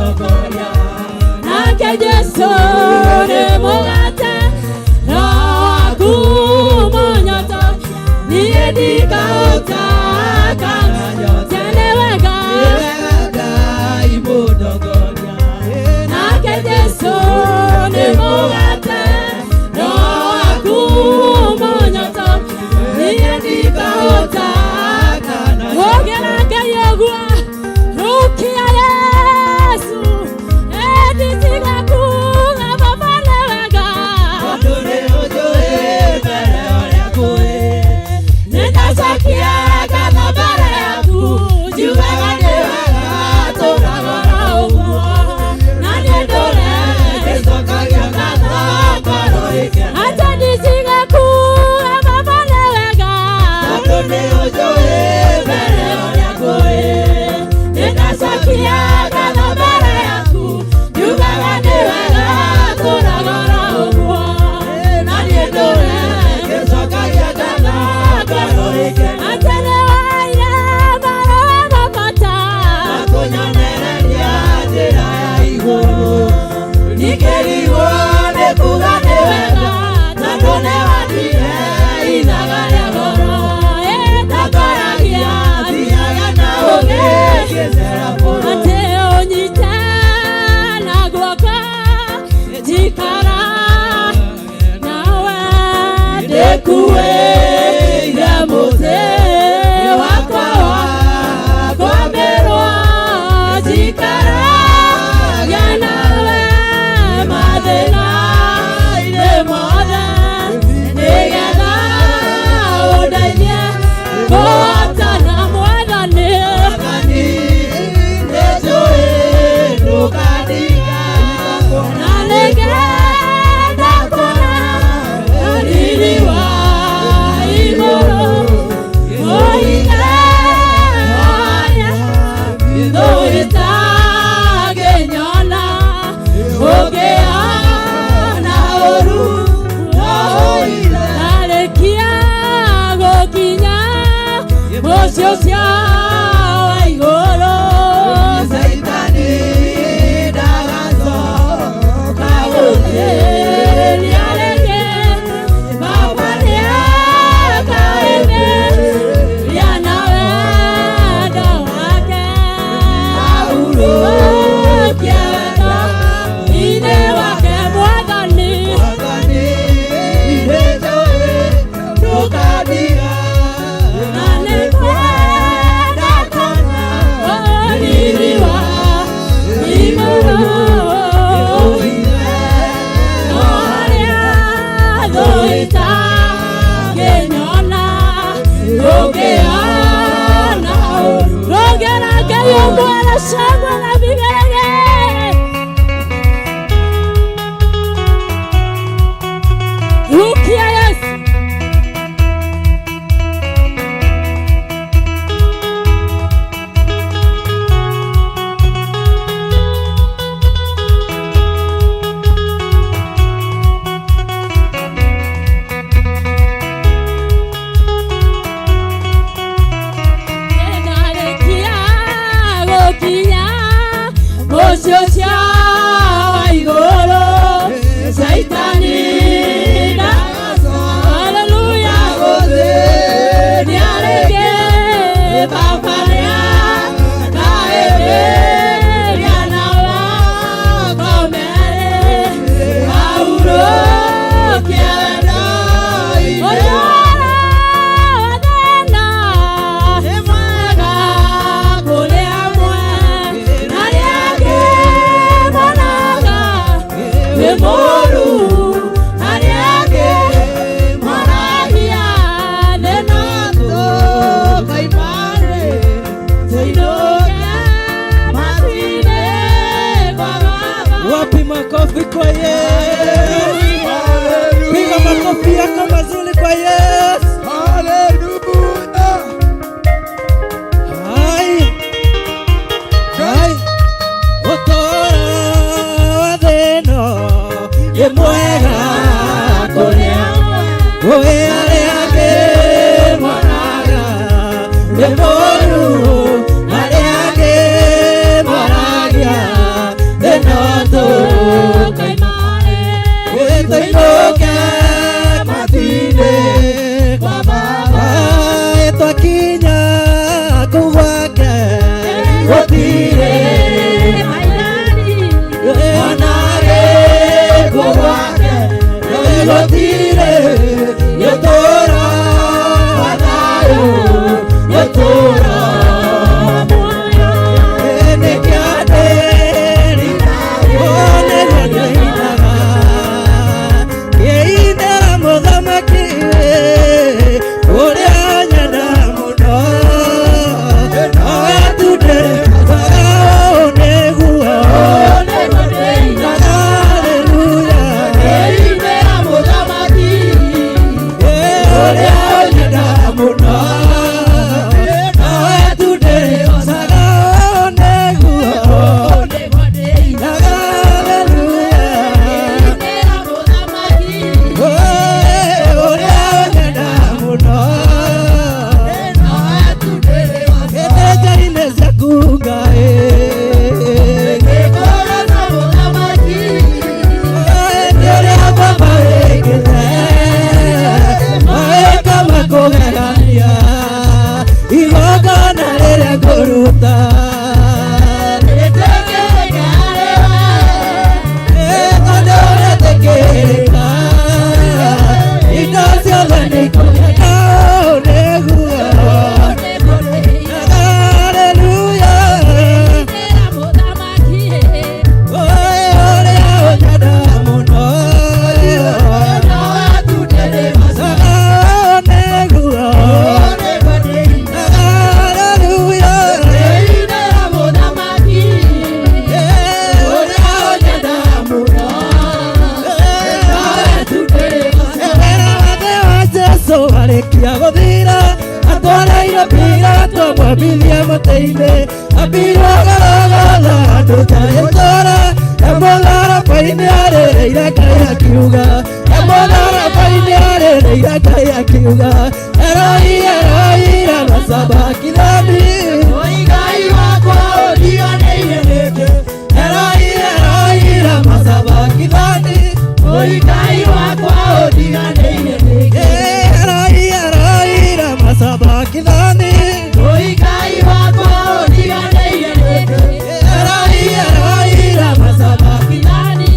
Shangwe na shangwe na vigelegele. Rukia Yesu. Ndarĩkia gũkinya mũciĩ ũcio wa igũrũ, Caitani Haleluya, nĩarĩkie baba nĩa na ĩmĩria na wakomere ahurũkia Ũtũũro wa thĩna nĩ mwega kũrĩ amwe, arĩa angĩ monaga wĩ mũũru, arĩa angĩ moragia thĩna tũinũke matu-inĩ kwa Baba. Wapi makofi kwa Yesu? Piga makofi yako mazuri kwa Yesu. Hai. Hai. Ũtũũro wa thĩna nĩ mwega kũrĩ amwe, kũrĩ arĩa angĩ monaga nĩ mũũru, arĩa angĩ moragia thĩna tũinũke matu-inĩ kwa Baba. Twakinya kũu gwake gũtirĩ ona gĩkuũ gwake gũtirĩ gĩtũũro wa thayũ gĩtũũro Igongona rĩrĩa ngũruta tondũ ũretĩkĩrĩka indo ciothe nĩikũgeka nĩguo Haleluya Oe ũrĩa ũnyenda mũno nĩguo Haleluya ũrĩa ũnyenda mũno Wĩra wothe wa Jesũ warĩkia gũthira atwarĩirwo Pilato amwambithie mũtĩ-inĩ ambirwo Gologotha andũ ta itũũra na mũtharaba-inĩ arĩrĩire Ngai akiuga na mũtharaba-inĩ arĩrĩire Ngai akiuga Eloi Eloi lama sabakithani Ngai wakwa ũndiganĩire nĩkĩ Eloi Eloi lama sabakithani Ngai wakwa ũndiganĩire nĩkĩ Eloi Eloi lama sabakithani Ngai wakwa ũndiganĩire nĩkĩ Eloi Eloi lama sabakithani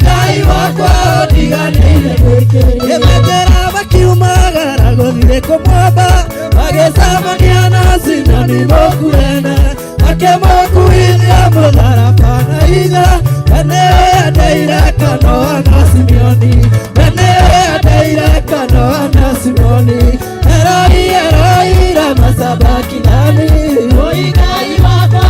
Ngai wakwa ũndiganĩire nĩkĩ Ĩmetera makiumagara gũthiĩ kũmwamba magĩcemania na Simoni mũkurene akĩmũkuithia mũtharaba na hinya na nĩwe endeire kanoa na Simeoni na nĩwe endeire kanoa na Simoni Eloi Eloi lama sabakithani Ngai wakwa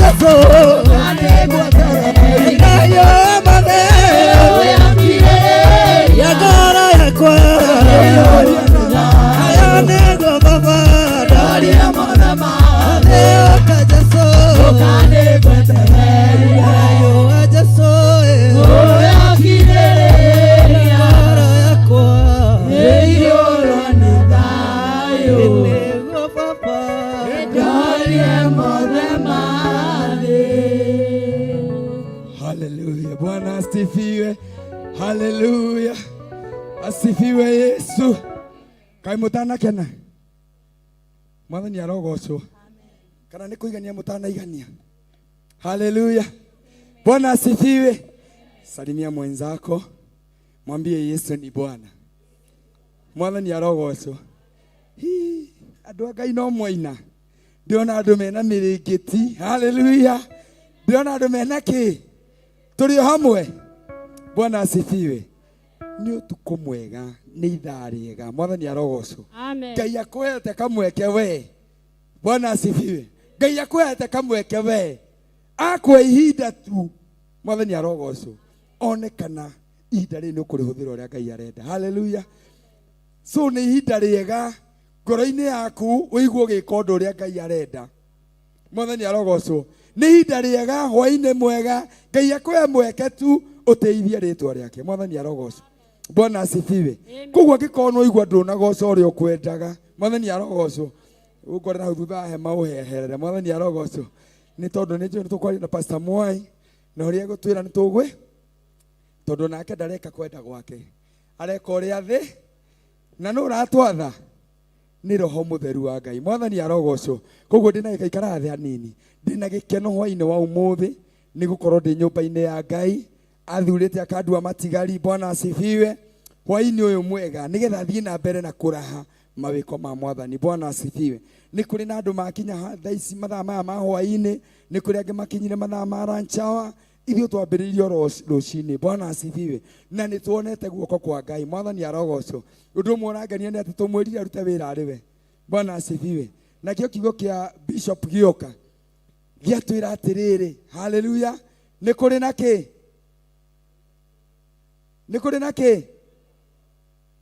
Jesu Nayo mothe Ya ngoro yakwa Aya nĩguo Baba Nĩoka Jesu Thayũ wa Jesu Ngoro yakwa Nĩguo Baba. Haleluya. Bwana asifiwe. Haleluya. Asifiwe Yesu. Kaĩ mũtanakena? Mwathani arogocwo. Kana nĩ kũigania mũtanaigania? Haleluya. Bwana asifiwe. Salimia mwenzako, mwambie Yesu ni Bwana. Mwathani arogocwo. Hii, andũ a Ngai no mwaina. Ndĩrona andũ mena mĩrĩngĩti. Haleluya. Ndĩrona andũ mena kĩ? Tũrĩ o hamwe. Bwana asifiwe. Nĩ ũtukũ mwega, nĩ ithaa rĩega. Mwathani arogocwo. Amen. Ngai akũhete kamweke we. Bwana asifiwe. Ngai akũhete kamweke we. Akwe ihinda tu. Mwathani arogocwo. One kana ihinda rĩrĩ nĩ ũkũrĩhũthĩra ũrĩa Ngai arenda. Haleluya. So nĩ ihinda rĩega ngoro-inĩ yaku ũigue ũgĩka ũndũ ũrĩa Ngai arenda. Mwathani arogocwo. Nĩ ihinda rĩega hwainĩ mwega Ngai akũhe mweke tu ũtĩithie rĩtwa rĩake. Mwathani arogocwo. Bwana asifiwe. Koguo angĩkorwo nĩ waigua ndũnagoca ũrĩa ũkwendaga, Mwathani arogocwo. Ũngorera hau thutha wa hema ũheherere. Mwathani arogocwo. Nĩ tondũ nĩ njũĩ nĩ tũkwaria na Pastor Mwai na ũrĩa egũtwĩra nĩ tũgwĩ tondũ nake ndareka kwenda gwake, areka ũrĩa thĩ na nũ ũratwatha nĩ roho mũtheru wa Ngai. Mwathani arogocwo. Koguo ndĩna gĩkaikara thĩ hanini, ndĩna gĩkeno hwainĩ wa ũmũthĩ nĩ gũkorwo ndĩ nyũmba-inĩ ya Ngai athurĩte akandua matigari. Bwana asifiwe. Hwainĩ ũyũ mwega nĩgetha thiĩ na mbere na kũraha mawĩko ma Mwathani. Bwana asifiwe. Nĩ kũrĩ na andũ makinya thaa ici mathaa maya ma hwainĩ, nĩ kũrĩ angĩ makinyire mathaa ma lunch hour. Ithuĩ twambĩrĩirie o rũcinĩ. Bwana asifiwe. Na nĩ tuonete guoko kwa Ngai. Mwathani arogocwo. Ũndũ ũmwe ũrangenia nĩ atĩ tũmwĩrire arute wĩra arĩ we. Bwana asifiwe. Nakĩo kiugo kĩa Bishop gĩoka gĩatwĩra atĩrĩrĩ, haleluya, nĩ kũrĩ na kĩ? Nĩ kũrĩ na kĩ?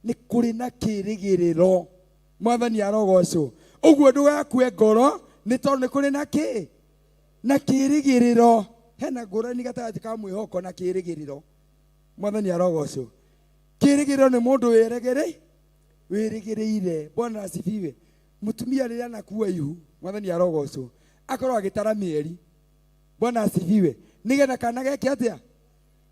Nĩ kũrĩ na kĩrĩgĩrĩro. Mwathani arogocwo. Ũguo ndũgakue ngoro nĩ tondũ nĩ kũrĩ na kĩ? Na kĩrĩgĩrĩro. Hena ngũrani gatagatĩ ka mwĩhoko na kĩrĩgĩrĩro. Mwathani arogocwo. Kĩrĩgĩrĩro nĩ mũndũ wĩrĩgĩrĩire. Bwana asifiwe. Mũtumia rĩrĩa anakua ihu, Mwathani arogocwo, akorwo agĩtara mĩeri. Bwana asifiwe. Nĩgetha kana geke atĩa?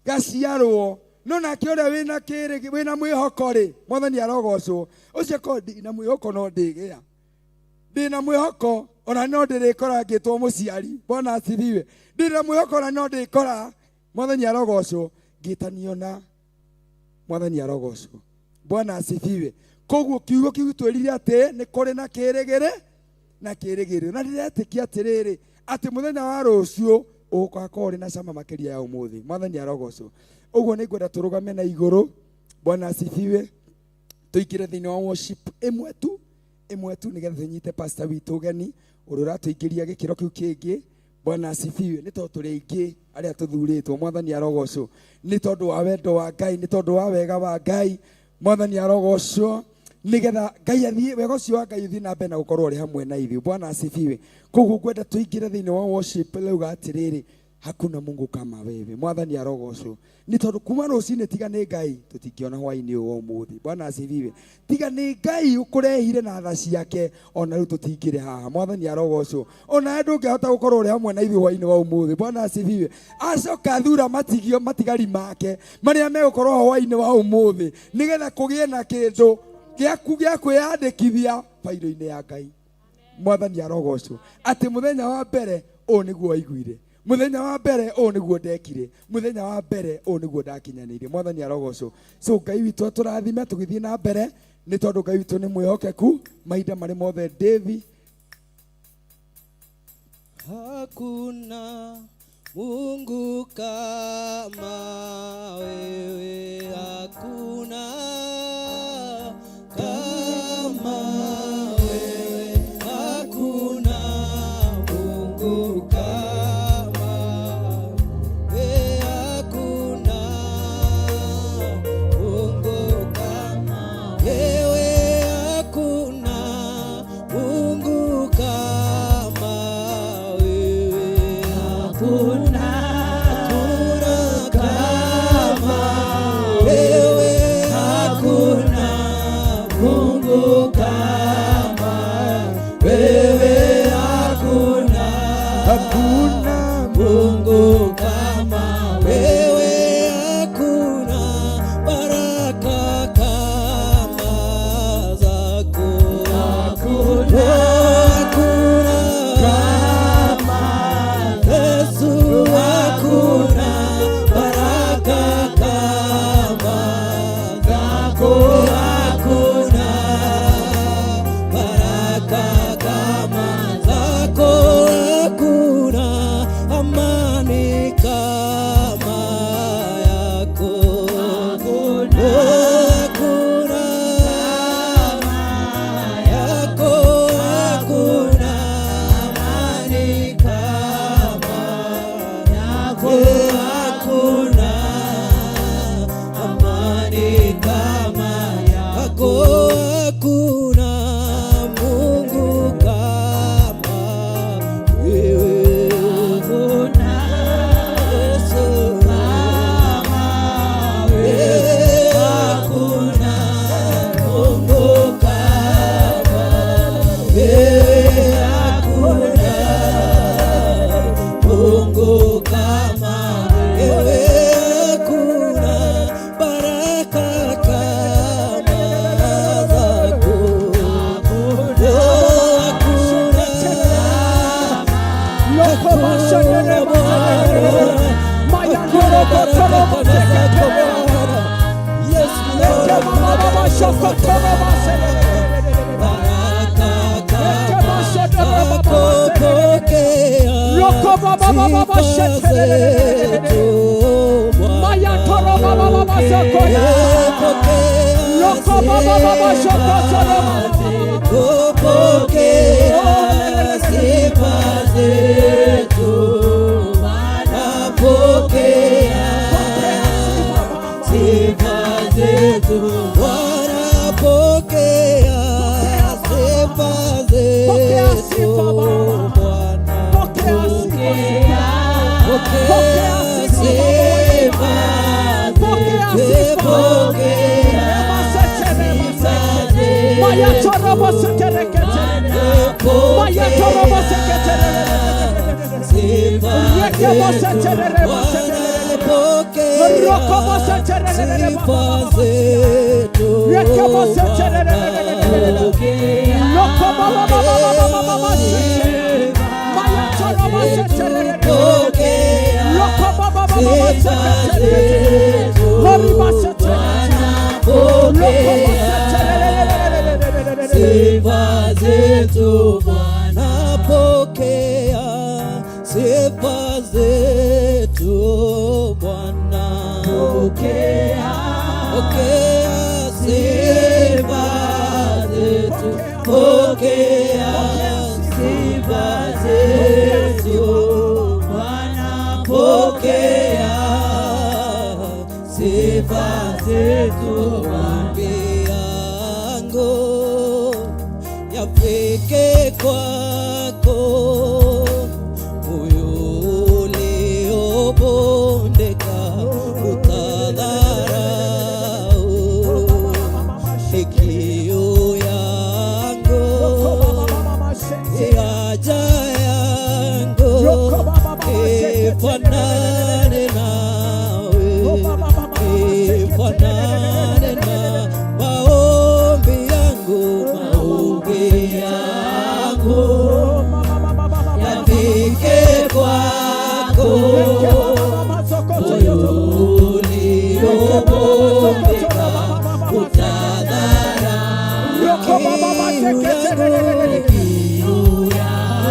Gaciarwo. No nake ũrĩa wĩna kĩrĩgĩ, wĩna mwĩhoko rĩ, Mwathani arogocwo, ũcio akorwo ndĩna mwĩhoko no ndĩgĩa. Ndĩna mwĩhoko ona no ndĩrĩkora ngĩtwo mũciari. Bwana asifiwe. Ndĩna mwĩhoko ona no ndĩkora, Mwathani arogocwo, ngĩtanio na Mwathani arogocwo. Bwana asifiwe. Koguo kiugo kĩu twĩrire atĩ nĩ kũrĩ na kĩrĩgĩrĩ na kĩrĩgĩrĩro. Na ndĩretĩkia atĩrĩrĩ atĩ mũthenya wa rũciũ ũgakorwo ũrĩ na cama makĩria ya ũmũthĩ. Mwathani arogocwo. Ũguo nĩ ngwenda tũrũgame na igũrũ. Bwana asifiwe. Tũingĩre thĩinĩ wa worship ĩmwe tu, ĩmwe tu nĩgetha tũnyite pastor witũ ũgeni ũrĩa ũratũingĩria gĩkĩro kĩu kĩngĩ. Bwana asifiwe. Nĩ tondũ tũrĩ aingĩ arĩa tũthurĩtwo. Mwathani arogocwo. Nĩ tondũ wa wendo wa Ngai, nĩ tondũ wa wega wa Ngai. Mwathani arogocwo. Nĩgetha Ngai athiĩ, wega ũcio wa Ngai ũthiĩ na mbere na gũkorwo ũrĩ hamwe na ithuĩ. Bwana asifiwe. Koguo ngwenda tũingĩre thĩinĩ wa worship rĩuga atĩrĩrĩ, hakuna Mungu kama wewe. Mwathani arogocwo. Nĩ tondũ kuma rũcinĩ tiga nĩ Ngai tũtingĩona hwainĩ ũyũ wa ũmũthĩ. Bwana asifiwe. Tiga nĩ Ngai ũkũrehire na tha ciake ona rĩu tũtingĩrĩ haha. Mwathani arogocwo. Ona ndũngĩhota gũkorwo ũrĩ hamwe na ithuĩ hwainĩ wa ũmũthĩ. Bwana asifiwe. Acoka athura matigio matigari make marĩa megũkorwo hwainĩ wa ũmũthĩ nĩgetha kũgĩe na kĩndũ gĩaku gĩa kwĩyandĩkithia bairũ-inĩ ya Ngai. Mwathani arogocwo. Atĩ mũthenya wa mbere ũũ nĩguo waiguire, mũthenya wa mbere ũũ nĩguo ndekire, mũthenya wa mbere ũũ nĩguo ndakinyanĩirie. Mwathani arogocwo. So Ngai witũ atũrathime tũgĩthiĩ na mbere nĩ tondũ Ngai witũ nĩ mwĩhokeku mahinda marĩ mothe. David. Hakuna Mungu kama wewe, hakuna kama wewe, hakuna Mungu kama Hakuna, Hakuna kama wewe, hakuna Mungu kama wewe, hakuna Hakuna Mungu kama wewe, hakuna baraka kama zako, Hakuna hakuna kama Yesu, hakuna baraka kama zako, hakuna baraka kama zako, hakuna amani kama yako, Hakuna hakuna yako, hakuna amani kama yako, hakuna amani kama yako, hakuna Mungu kama wewe, Hakuna Yesu kama wewe, hakuna Mungu kama wewe, hakuna Mungu kama wewe, hakuna baraka kama zako, Pokea sifa zetu Bwana, pokea sifa zetu Bwana, pokea sifa zetu Bwana, pokea sifa zetu, pokea sifa Sifa zetu Bwana, pokea sifa zetu Bwana, pokea, pokea sifa zetu, pokea sifa zetu Bwana, pokea sifa zetu Bwana yangu yafike kwako, moyo uliobondeka utadharau, ni kiu yangu haja yangu ifanane nawe, ifanane na maombi yangu, maombi yangu yafike kwako, moyo uliobondeka utadharau kiu yangu,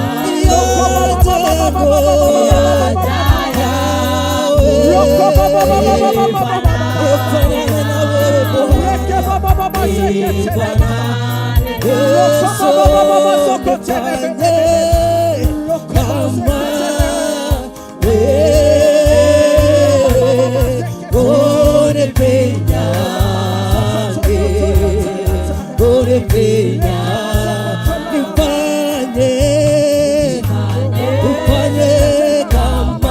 Nifanye, ufanye kama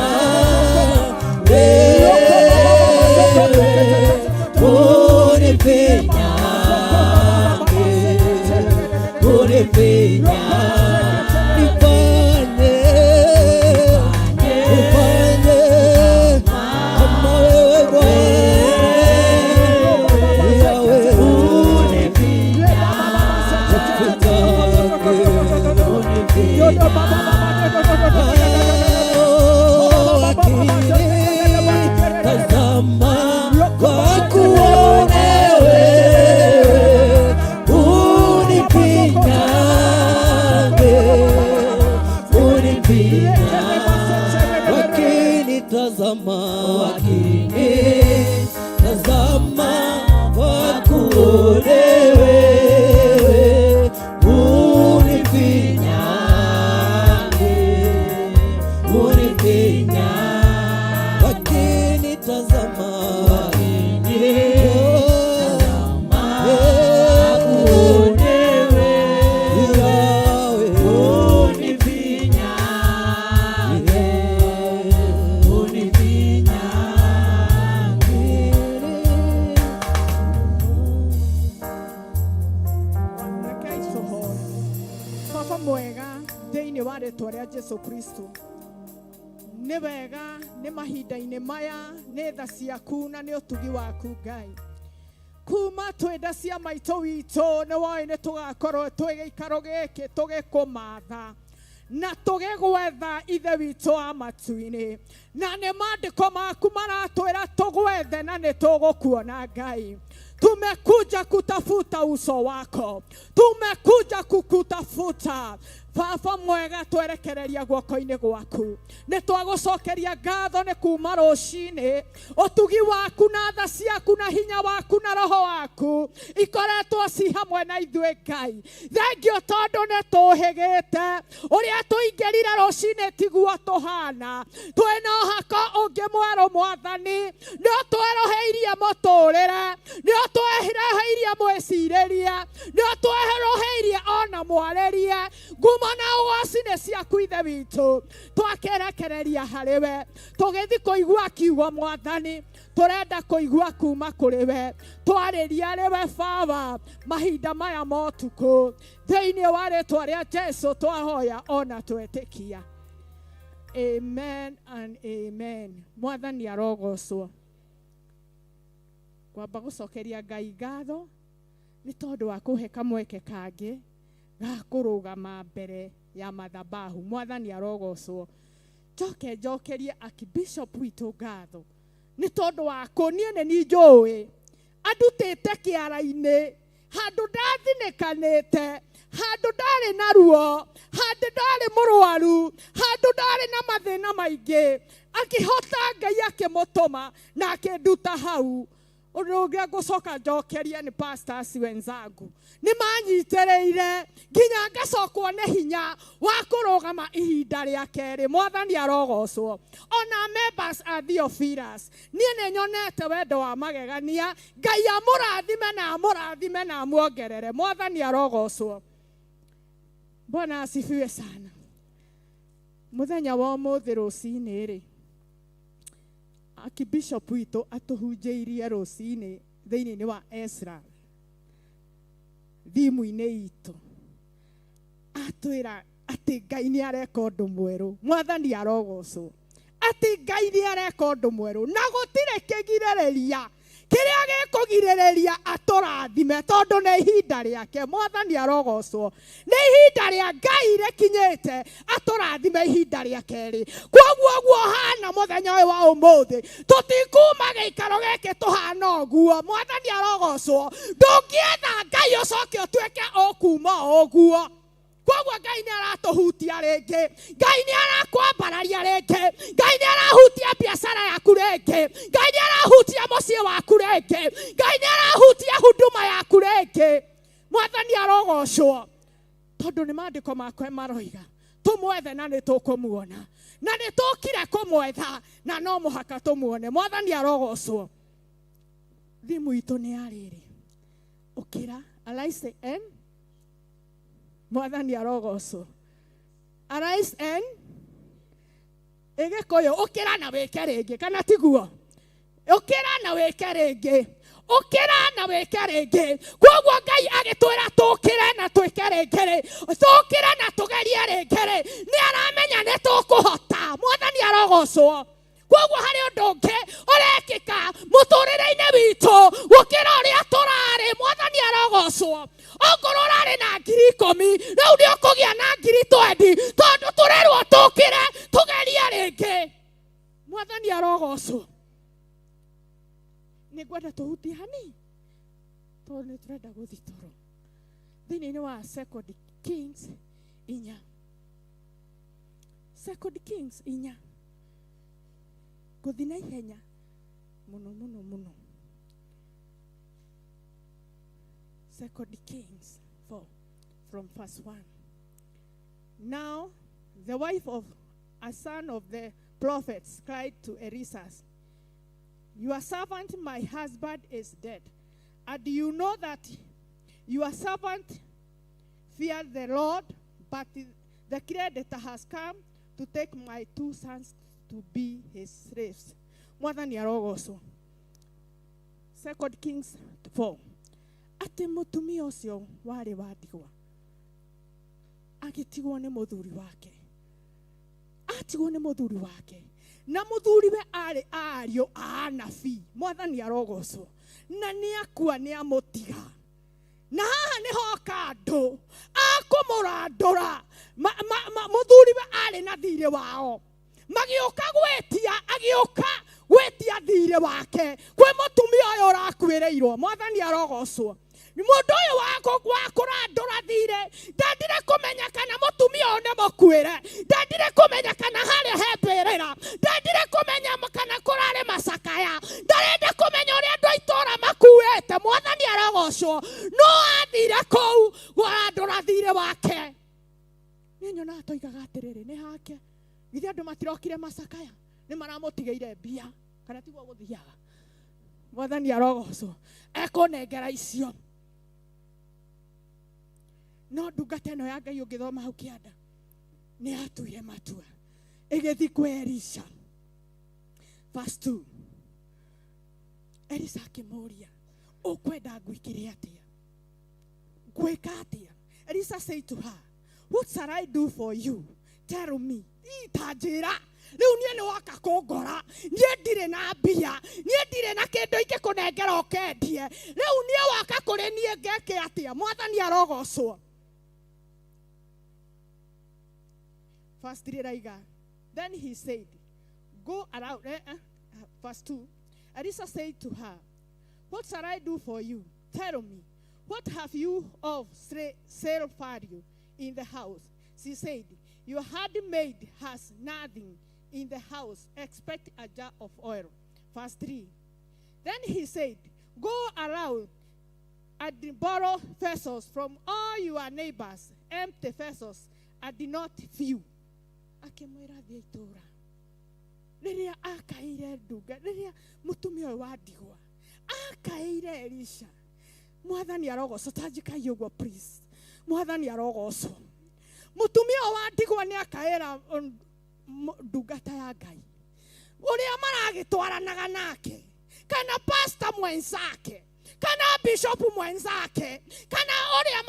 Wakinitazama, wakinitazama wakuone wewe, unifinyange, unifinyange. Wakinitazama, wakinitazama wakuone wewe, unifinyange, unifinyange. Rekei tũhoe. Baba mwega thĩinĩ wa rĩtwa rĩa Jesu Kristo, nĩ wega nĩ mahinda-inĩ maya, nĩ tha ciaku na nĩ ũtugi waku Ngai. Kuma twĩ nda cia maitũ witũ nĩ woĩ nĩ tũgakorwo twĩ gĩikaro gĩkĩ tũgĩkũmatha na tũgĩgwetha Ithe witũ wa matu-inĩ, na nĩ maandĩko maku maratwĩra tũgwethe na nĩ tũgũkuona Ngai. Tumekuja kutafuta uso wako, tumekuja kukutafuta Baba mwega, twerekereria guoko-inĩ gwaku. Nĩ twagũcokeria ngatho nĩ kuma rũcinĩ, ũtugi waku na tha ciaku na hinya waku na roho waku ikoretwo ci hamwe na ithuĩ Ngai. Thengio tondũ nĩ tũhĩgĩte, ũrĩa tũingĩrire rũcinĩ tiguo tũhana, twĩna ũhako ũngĩ mwerũ Mwathani, nĩ ũtwerũhĩirie mũtũrĩre, nĩ ũtwerũhĩirie mwĩcirĩrie, nĩ ũtwerũhĩirie ona mwarĩrie. Ngumo na ũgoci nĩ ciaku Ithe witũ, twakerekereria harĩ we, tũgĩthiĩ kũigua kiugo Mwathani, tũrenda kũigua kuma kũrĩ we, twarĩria arĩ we Baba mahinda maya ma ũtukũ, thĩinĩ wa rĩtwa rĩa Jesu twahoya ona twetĩkia. Amen and amen. Mwathani arogocwo. Ngwamba gũcokeria Ngai ngatho nĩ tondũ wa kũhe kamweke kangĩ ga kũrũgama mbere ya madhabahu. Mwathani arogocwo. Njoke njokerie Archbishop witũ ngatho nĩ tondũ wa kũ niĩ nĩ niĩ njũĩ andutĩte kĩara-inĩ handũ ndathinĩkanĩte, handũ ndarĩ na ruo, handũ ndarĩ mũrwaru, handũ ndarĩ na mathĩna maingĩ, akĩhota Ngai akĩmũtũma na akĩnduta hau. Ũndũ ũngĩ ngũcoka njokerie nĩ pastors wenzangu, nĩ manyitĩrĩire nginya ngacokwo nĩ hinya wa kũrũgama ihinda rĩa kerĩ. Mwathani arogocwo. Ona members a Theophilus, niĩ nĩ nyonete wendo wa magegania. Ngai amũrathime na amũrathime na amuongerere. Mwathani arogocwo. Bwana asifiwe sana. Mũthenya wa ũmũthĩ rũcinĩ rĩ, Archbishop witũ atũhunjĩirie rũcinĩ thĩinĩ wa Ezra thimũ-inĩ itũ, atwĩra atĩ Ngai nĩ areka ũndũ mwerũ. Mwathani arogocwo. Atĩ Ngai nĩ areka ũndũ mwerũ na gũtirĩ kĩgirĩrĩria kĩrĩa gĩkũgirĩrĩria atũrathime, tondũ nĩ ihinda rĩake. Mwathani arogocwo. Nĩ ihinda rĩa Ngai rĩkinyĩte atũrathime ihinda rĩa kerĩ. Koguo ũguo hana mũthenya ũyũ wa ũmũthĩ, tũtikuma gĩikaro gĩkĩ tũhana ũguo. Mwathani arogocwo. Ndũngĩetha Ngai ũcoke ũtuĩke ũkuma ũguo. Koguo Ngai nĩ aratũhutia rĩngĩ, Ngai nĩ arakwambararia rĩngĩ, Ngai nĩ arahutia biacara yaku rĩngĩ, Ngai nĩ arahutia mũciĩ waku rĩngĩ, Ngai nĩ arahutia huduma yaku rĩngĩ. Mwathani arogocwo, tondũ nĩ maandĩko makwa maroiga tũmwethe na nĩ tũkũmuona, na nĩ tũkire kũmwetha na no mũhaka tũmuone. Mwathani arogocwo. Thimũ itũ nĩ ya rĩrĩ, ũkĩra, arise and Mwathani arogocwo. Arise and ĩgĩkũyũ, ũkĩra na wĩke rĩngĩ, kana tiguo? Ũkĩra na wĩke rĩngĩ, ũkĩra na wĩke rĩngĩ. Koguo Ngai agĩtwĩra tũkĩre na twĩke rĩngĩ rĩ, tũkĩre na tũgerie rĩngĩ rĩ, nĩ aramenya nĩ tũkũhota. Mwathani arogocwo. Koguo harĩ ũndũ ũngĩ ũrekĩka mũtũrĩre-inĩ witũ gũkĩra ũrĩa tũrarĩ. Mwathani arogocwo. Okorwo ũrarĩ na 10,000, rĩu nĩ ũkũgĩa na 20,000, tondũ tũrerwo tũkĩre tũgerie rĩngĩ. Mwathani arogocwo. Nĩ ngwenda tũhutie hanini tondũ nĩ tũrenda gũthiĩ toro. Thĩinĩ wa Second Kings 4, Second Kings 4. Ngũthiĩ na ihenya mũno mũno mũno. Second Kings 4 from verse 1. Now the wife of a son of the prophets cried to Elisha, "Your servant, my husband, is dead. And you know that your servant feared the Lord, but the creditor has come to take my two sons to be his slaves." Mwathani arogocwo. Second Kings 4. Atĩ mũtumia ũcio warĩ wa ndigwa agĩtigwo nĩ mũthuri wake, atigwo nĩ mũthuri wake, na mũthuriwe arĩ ariũ a anabii. Mwathani arogocwo. Na nĩ akua, nĩ amũtiga, na haha nĩ hoka andũ akũmũrandũra. Mũthuriwe arĩ na thirĩ wao, magĩũka gwĩtia, agĩũka gwĩtia thirĩ wake kwĩ mũtumia ũyũ ũrakuĩrĩirwo. Mwathani arogocwo. Mũndũ ũyũ wa kũrandũra thirĩ ndendire kũmenya kana mũtumia ũyũ nĩ mũkuĩre, ndendire kũmenya kana harĩa he mbĩrĩra, ndendire kũmenya kana kũrarĩ macakaya, ndarenda kũmenya ũrĩa andũ a itũũra makuĩte. Mwathani arogocwo. No athire kũu kũrandũra thirĩ wake. Nĩ nyonaga toigaga atĩrĩrĩ, nĩ hake githĩ andũ matirokire macakaya, nĩ maramũtigĩire mbia, kana tiguo gũthiaga? Mwathani arogocwo. Ekũnengera icio. No ndungata ĩno ya Ngai, ũngĩthoma hau kĩanda, nĩ yatuire matua ĩgĩthiĩ kwĩ Elisha. Verse 2, Elisha akĩmũria, "Ũkwenda ngwĩkĩre atĩa? Ngwĩka atĩa?" Elisha said to her, "What shall I do for you? Tell me." Ta njĩra rĩu, niĩ nĩ woka kũngora, niĩ ndirĩ na mbia, niĩ ndirĩ na kĩndũ ingĩkũnengera ũkendie. Rĩu niĩ woka kũrĩ niĩ ngeke atĩa? Mwathani arogocwo. Verse 3 raiga, then he said, "Go around." Verse 2, Elisa said to her, "What shall I do for you? Tell me, what have you of sale value in the house?" She said, "Your handmaid has nothing in the house except a jar of oil." Verse 3, then he said, "Go around and borrow vessels from all your neighbors, empty vessels, and not few." Akĩmwĩra thiĩ itũũra. Rĩrĩa akaire ndunga, rĩrĩa mũtumia ũyũ wa ndigwa akaire Elisha, mwathani arogocwo. Tanjikai ũguo please. Mwathani arogocwo. Mũtumia ũyũ wa ndigwa nĩ akaĩra ndungata ya Ngai ũrĩa maragĩtwaranaga nake, kana pastor mwenzake, kana bishop mwenzake, kana ũrĩa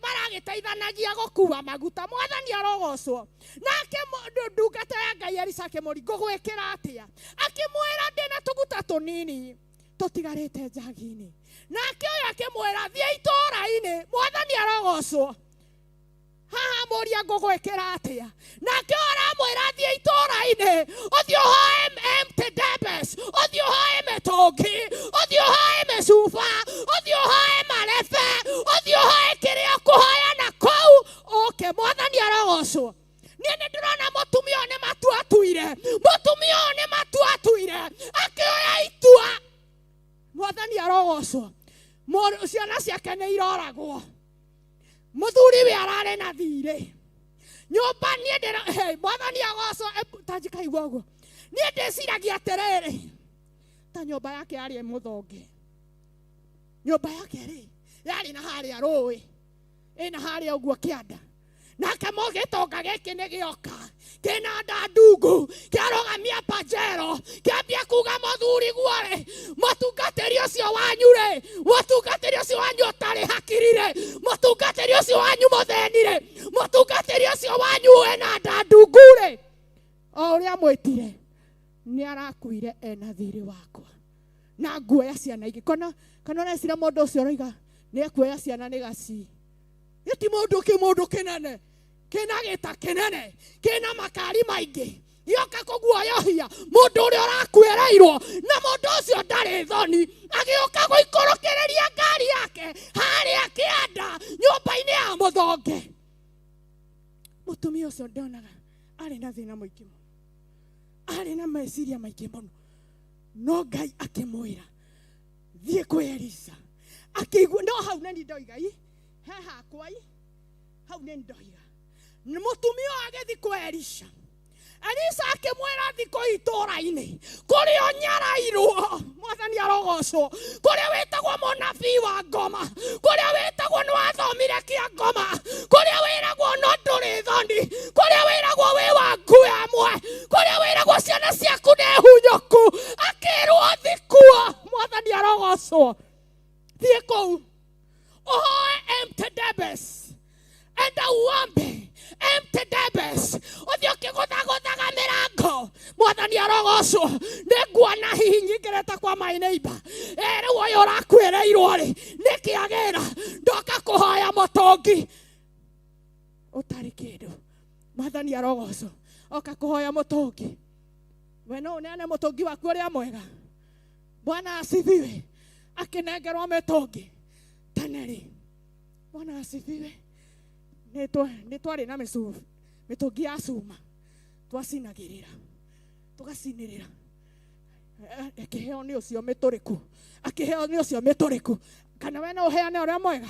maragĩteithanagia gũkua maguta. Mwathani arogocwo. Nake ndungata ya Ngai Elisa akĩmũri, "Ngũgwĩkĩra atĩa?" Akĩmwĩra, "Ndĩna tũguta tũnini tũtigarĩte njagi-inĩ." Nake ũyũ akĩmwĩra, "Thiĩ itũũra-inĩ." Mwathani arogocwo. Haha mũria, "Ngũgwĩkĩra atĩa?" Nake ũyũ aramwĩra, "Thiĩ itũũra-inĩ, ũthiĩ ũhoe empty debes, ũthiĩ ũhoe mĩtũngi, ũthiĩ ũhoe mĩcuba, ũthiĩ ũhoe marebe, ũthiĩ ũhoe kĩrĩa ũkũhoya na kũu ũke." Mwathani arogocwo. Niĩ nĩ ndĩrona mũtumia ũyũ nĩ matua atuire. Mũtumia ũyũ nĩ matua atuire, akĩoya itua. Mwathani arogocwo. Ciana ciake nĩ iroragwo, mũthuri we ararĩ na thirĩ nyũmba. Niĩ ndĩra, hey, mwathani agocwo. Ta njikaigua ũguo, niĩ ndĩciragia atĩrĩrĩ, ta nyũmba yake yarĩ mũthonge, nyũmba yake rĩ yarĩ na harĩa rũĩ, ĩna harĩa ũguo kĩanda. Nake gĩtonga gĩkĩ nĩ gĩoka kĩna nda ndungu, kĩarũgamia pajero, kĩambia kuga, "Mũthuri guorĩ, mũtungatĩri ũcio wanyu rĩ, mũtungatĩri ũcio wanyu ũtarĩ hakiri rĩ, mũtungatĩri ũcio wanyu mũthĩni rĩ, mũtungatĩri ũcio wanyu wĩna nda ndungu rĩ, o ũrĩa mwĩtire nĩ arakuire ena thirĩ wakwa na nguoya ciana ingĩ." Kana ũrecira mũndũ ũcio ũroiga nĩ ekuoya ciana nĩ gaci? Gĩti mũndũ kĩmũndũ kĩnene, kĩna gĩta kĩnene, kĩna makari maingĩ, gĩoka kũguoyohia mũndũ ũrĩa ũrakuĩrĩirwo. Na mũndũ ũcio ndarĩ thoni, agĩũka gũikũrũkĩrĩria ngari yake harĩa kĩanda nyũmba-inĩ ya mũthonge. Mũtumia ũcio ndonaga arĩ na thĩna mũingĩ mũno, arĩ na Na meciria maingĩ mũno, no Ngai akĩmwĩra thiĩ kwĩ Elisa. Akĩigua no hau nĩ ndoiga i he hakwa i hau nĩ ndoiga. Mũtumia ũyũ agĩthiĩ kwĩ Elisha. Elisa akĩmwĩra thiĩ kũu itũũra-inĩ kũrĩa ũnyarairwo, mwathani arogocwo, kũrĩa wĩtagwo mũnabii wa ngoma, kũrĩa wĩtagwo nĩ wathomire kĩa ngoma, kũrĩa wĩragwo no ndũrĩ thoni, kũrĩa wĩragwo wĩ wa nguo ĩmwe, kũrĩa wĩragwo ciana ciaku nĩ hunyũku. Akĩrwo thiĩ kuo, mwathani arogocwo, thiĩ kũu ũhoe empty debes, enda uombe empty debes, ũthiĩ ũkĩgũthagũthaga mĩrango. Mwathani arogocwo. Nĩ nguona hihi nyingĩrĩte kwa my neighbor, rĩu ũyũ ũrakuĩrĩirwo rĩ, nĩkĩ agĩra ndoka kũhoya mũtũngi ũtarĩ kĩndũ. Mwathani arogocwo. Oka kũhoya mũtũngi, we no ũneane mũtũngi waku ũrĩa mwega. Bwana asifiwe. Akĩnengerwo mĩtũngi taneri. Bwana asifiwe. Nĩ twarĩ na mĩtũngi ya cuma, twacinagĩrĩra, tũgacinĩrĩra. Akĩheo nĩ ũcio mĩtũrĩku, akĩheo nĩ ũcio mĩtũrĩku. Kana we no ũheane ũrĩa mwega,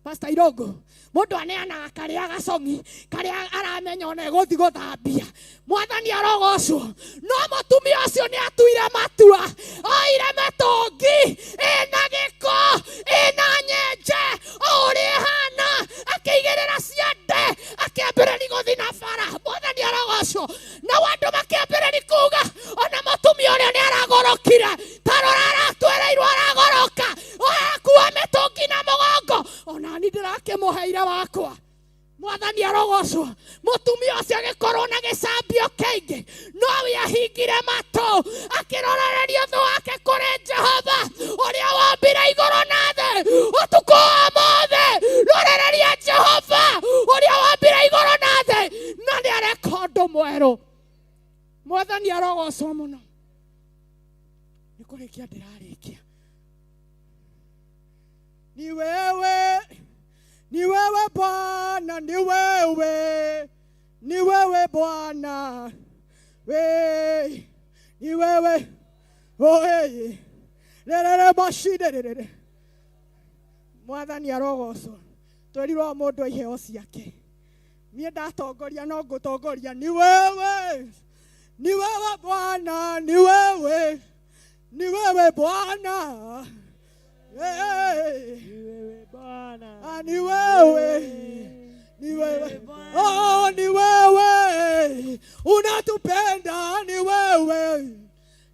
Pastor Irongo? Mũndũ aneanaga karĩa gacong'i karĩa aramenya ona ĩgũthiĩ gũthambia. Mwathani arogocwo. No mũtumia ũcio nĩ atuire matua, oire mĩtũngi ĩna gĩko, ĩna nyenje, o ũrĩa ĩhana, akĩigĩrĩra ciande, akĩambĩrĩria gũthiĩ na bara. Mwathani arogocwo. Nao andũ makĩambĩrĩria kuga ona mũtumia ũrĩa nĩ aragũrũkire, tarora aratwereirwo aragũrũka, arakua mĩtũngi na mũgongo, ona ni ndĩrakĩmũheire wakwa. Mwathani arogocwo. Mũtumia ũcio agĩkorwo na gĩcambio kĩingĩ, no we ahingire matũ, akĩrorereria ũthũ wake kũrĩ Jehova ũrĩa wombire igũrũ na thĩ. Ũtukũ wa ũmũthĩ, rorereria Jehova ũrĩa wombire igũrũ na thĩ, na nĩ areka ũndũ mwerũ. Mwathani arogocwo mũno. Nĩ kũrĩkia ndĩrarĩkia. Ni wewe, ni wewe Bwana, ni wewe, ni wewe Bwana, we, ni wewe, oh hey, rerere mashide rerere. Mwathani arogocwo. Twerirwo mũndũ iheo ciake. Niĩ ndatongoria no ngũtongoria. Ni wewe, ni wewe Bwana, ni wewe, ni wewe Bwana. Hey. Ah, ni wewe, ni wewe, oh, ni wewe unatupenda, ni wewe,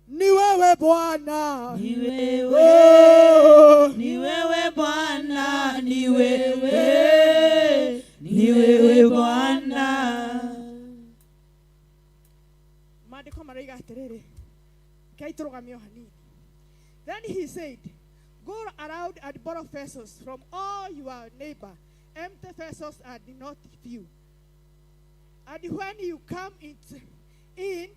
ni wewe Bwana, Ni wewe, oh. Ni wewe Bwana, ni wewe, ni wewe Bwana. Maandĩko maroiga atĩrĩrĩ, kei tũrũgamie o hanini. Then he said, "Go around and borrow vessels from all your neighbor, empty vessels and not few. And when you come in,"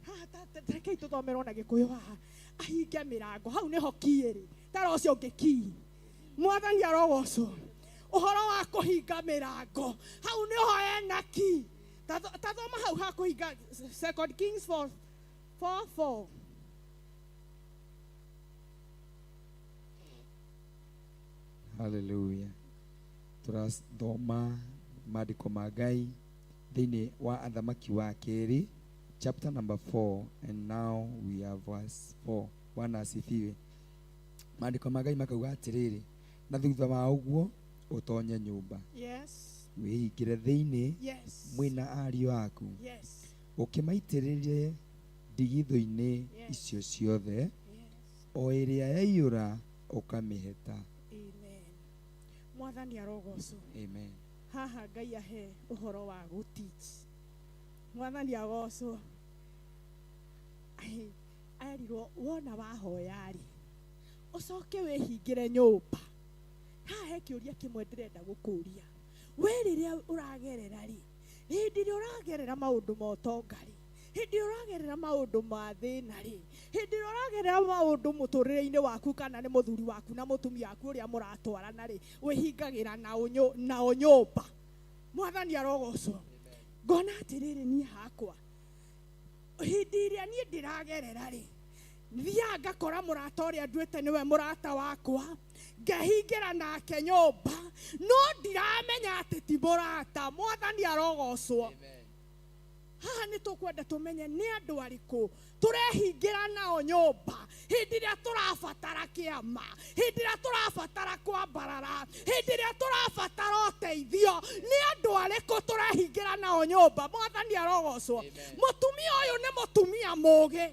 haha rekei tũthomerwo na Gĩkũyũ haha. Ahinge mĩrango, hau nĩho kiĩrĩ tara ũcio ũngĩ kii. Mwathani arogocwo. Ũhoro wa kũhinga mĩrango, hau nĩho ena ki. Ta thoma hau ha kũhinga, Second Kings 4 4 4. Haleluya. Tũrathoma maandĩko ma Ngai thĩinĩ wa Athamaki wa Kerĩ, chapter number 4, and now we are verse 4. Bwana asifiwe. Maandĩko ma Ngai makauga atĩrĩrĩ, na thutha wa ũguo ũtonye nyũmba, wĩhingĩre thĩinĩ mwĩna ariũ aku, ũkĩmaitĩrĩrie ndigithũ-inĩ icio ciothe, o ĩrĩa yaiyũra ũkamĩheta. Amen. Mwathani arogocwo. Amen. Haha Ngai ahe ũhoro wa gũteach. Mwathani agocwo. Ai, erirwo wona wahoya rĩ, ũcoke wĩhingĩre nyũmba. Haha he kĩũria kĩmwe ndĩrenda gũkũria. We rĩrĩa ũragerera rĩ, hĩndĩ ĩrĩa ũragerera maũndũ ma ũtonga rĩ, hĩndĩ ĩrĩa ũragerera maũndũ ma thĩna rĩ, hĩndĩ ĩrĩa ũragerera maũndũ mũtũrĩre-inĩ waku, kana nĩ mũthuri waku na mũtumia waku ũrĩa mũratwarana rĩ, wĩhingagĩra nao nyũmba. Mwathani arogocwo. Ngona atĩrĩrĩ, niĩ hakwa Hĩndĩ ĩrĩa niĩ ndĩragerera rĩ, thiaga ngakora mũrata ũrĩa nduĩte nĩwe mũrata wakwa, ngehingĩra nake nyũmba, no ndiramenya atĩ ti mũrata. Mwathani arogocwo. Haha nĩ tũkwenda tũmenye nĩ andũ arĩkũ tũrehingĩra nao nyũmba hĩndĩ ĩrĩa tũrabatara kĩama, hĩndĩ ĩrĩa tũrabatara kwambarara, hĩndĩ ĩrĩa tũrabatara ũteithio. Nĩ andũ arĩkũ tũrehingĩra nao nyũmba? Mwathani arogocwo. Mũtumia ũyũ nĩ mũtumia mũgĩ.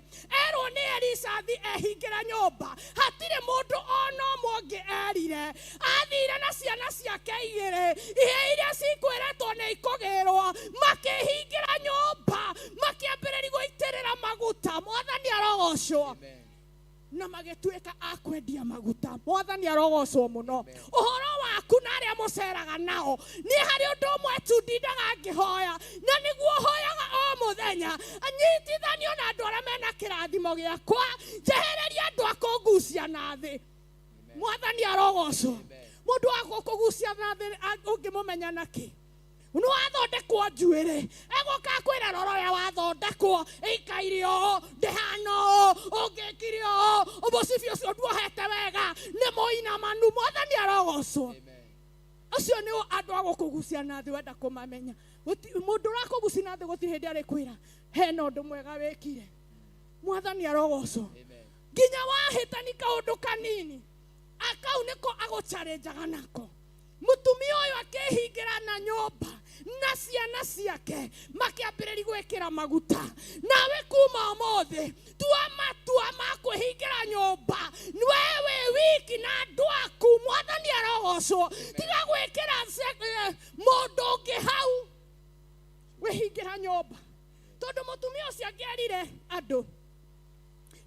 Erwo nĩ Elisha athi ehingĩre nyũmba, hatirĩ mũndũ ona ũmwe ũngĩ erire. Athire na ciana ciake igĩrĩ, ihĩĩ iria cikwĩrĩtwo nĩ ikũgĩrwo, makĩhingĩra nyũmba, makĩambĩrĩria gũitĩrĩra maguta. Mwathani arogocwo. Na magĩtuĩka a kwendia maguta. Mwathani arogocwo mũno. Ũhoro waku na arĩa mũceraga nao, niĩ harĩ ũndũ ũmwe tu ndindaga ngĩhoya, na nĩguo hoyaga o mũthenya, nyitithanio na andũ arĩa mena kĩrathimo gĩakwa, njehererie andũ a kũngucia na thĩ. Mwathani arogocwo. Mũndũ wa gũkũgucia na thĩ ũngĩmũmenya na kĩ? Nĩ wathondekwo njuĩrĩ, egũka kwĩra rora ũrĩa wathondekwo, ĩikaire ũũ, ndĩhana ũũ, ũngĩkire ũũ, mũcibi ũcio nduohete wega, nĩ mũinamanu. Mwathani arogocwo. Ũcio nĩ andũ a gũkũgucia na thĩ, wenda kũmamenya. Mũndũ ũrakũgucia na thĩ gũtirĩ hĩndĩ arĩkwĩra hena ũndũ mwega wĩkire. Mwathani arogocwo. Nginya wahĩtani kaũndũ kanini, akau nĩko agũchallenjaga nako. Mũtumia ũyũ akĩhingĩra na nyũmba na ciana ciake, makĩambĩrĩria gwĩkĩra maguta. Nawe kuma ũmũthĩ tua matua ma kwĩhingĩra nyũmba, we wĩ wiki na andũ aku. Mwathani arogocwo. Tiga gwĩkĩra mũndũ ũngĩ hau, wĩhingĩra nyũmba. Tondũ mũtumia ũcio angĩerire andũ,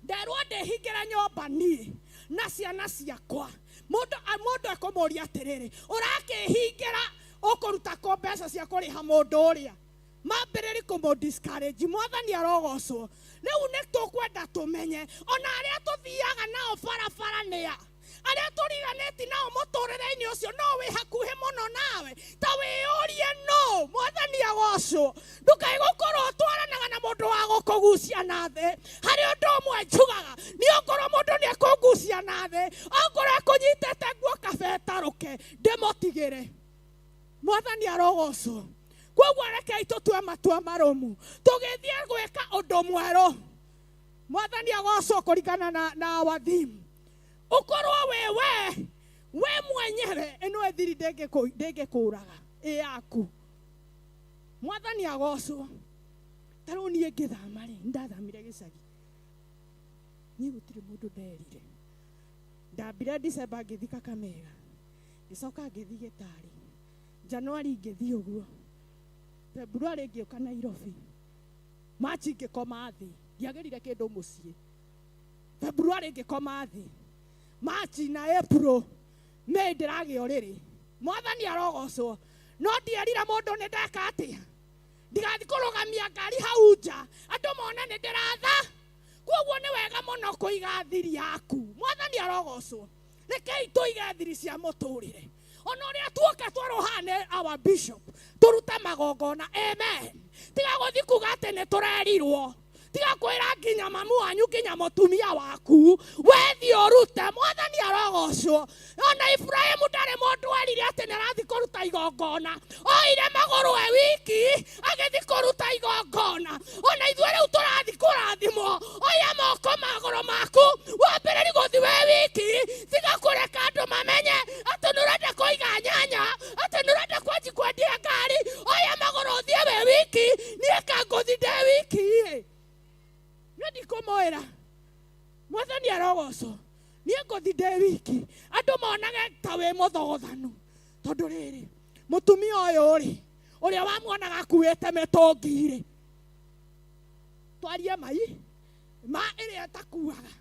nderwo ndĩhingĩre nyũmba niĩ na ciana ciakwa, mũndũ ekũmũria atĩrĩrĩ, ũrakĩhingĩra ũkũruta kũ mbeca cia kũrĩha mũndũ ũrĩa? Mambĩrĩri kũmũ discourage. Mwathani arogocwo. Rĩu nĩ tũkwenda tũmenye ona arĩa tũthiaga nao barabara nĩ a, arĩa tũriganĩti nao mũtũrĩre-inĩ ũcio no wĩ hakuhĩ mũno nawe, ta wĩyũrie no. Mwathani agocwo. Ndũkae gũkorwo ũtwaranaga na mũndũ wa gũkũgucia na thĩ. Harĩ ũndũ ũmwe njugaga, nĩ okorwo mũndũ nĩ ekũngucia na thĩ, okorwo ekũnyitĩte nguo kaba ĩtarũke, ndĩmũtigĩre. Mwathani arogocwo. Koguo rekei tũtue matua marũmu, tũgĩthiĩ gwĩka ũndũ mwerũ. Mwathani agocwo kũringana na our theme. Ũkorwo wĩ we mwenyewe, ĩno ĩthiri ndĩngĩkũraga ĩ yaku. Mwathani agocwo. Ta rĩu niĩ ngĩthama rĩ, ndathamire gĩcagi, niĩ gũtirĩ mũndũ nderire. Ndambire December ngĩthiĩ Kakamega, ngĩcoka ngĩthiĩ Gĩtarĩ, January ngĩthiĩ ũguo, February ngĩũka Nairobi, March ngĩkoma thĩ, ndiagĩrire kĩndũ mũciĩ. February ngĩkoma thĩ, March na April, May ndĩragĩa ũrĩrĩ. Mwathani arogocwo. No ndierire mũndũ nĩ ndeka atĩa, ndigathiĩ kũrũgamia ngari hau nja andũ mone nĩ ndĩratha. Koguo nĩ wega mũno kũiga thiri yaku. Mwathani arogocwo. Rekei tũige thiri cia mũtũrĩre. Ona ũrĩa tuoka twerwo haha nĩ our bishop, tũrute magongona. Amen. Tiga gũthiĩ kuga atĩ nĩ tũrerirwo. Tiga kwĩra nginya mamu wanyu, nginya mũtumia waku, wethiĩ ũrute. Mwathani arogocwo. Ona Ibrahimu ndarĩ mũndũ erire atĩ nĩ arathiĩ kũruta igongona, oire magũrũ e wiki agĩthiĩ kũruta igongona. Ona ithuĩ rĩu tũrathiĩ kũrathimwo, oya moko magũrũ maku wambĩrĩrie gũthiĩ wĩ wiki. Tiga kũreka andũ mamenye atĩ nĩ ũrenda kũiga nyanya, atĩ nĩ ũrenda kwanji kwendia ngari. Oya magũrũ ũthiĩ wĩ wiki. Niĩ kangũthiĩ ndĩ wiki ĩ, niĩ ndikũmwĩra. Mwathani arogocwo. Niĩ ngũthiĩ ndĩ wiki, andũ monage ta wĩ mũthogothanu. Tondũ rĩrĩ, mũtumia ũyũ rĩ, ũrĩa wamuonaga akuĩte mĩtũngi rĩ, twarie mai ma ĩrĩa ĩtakuaga,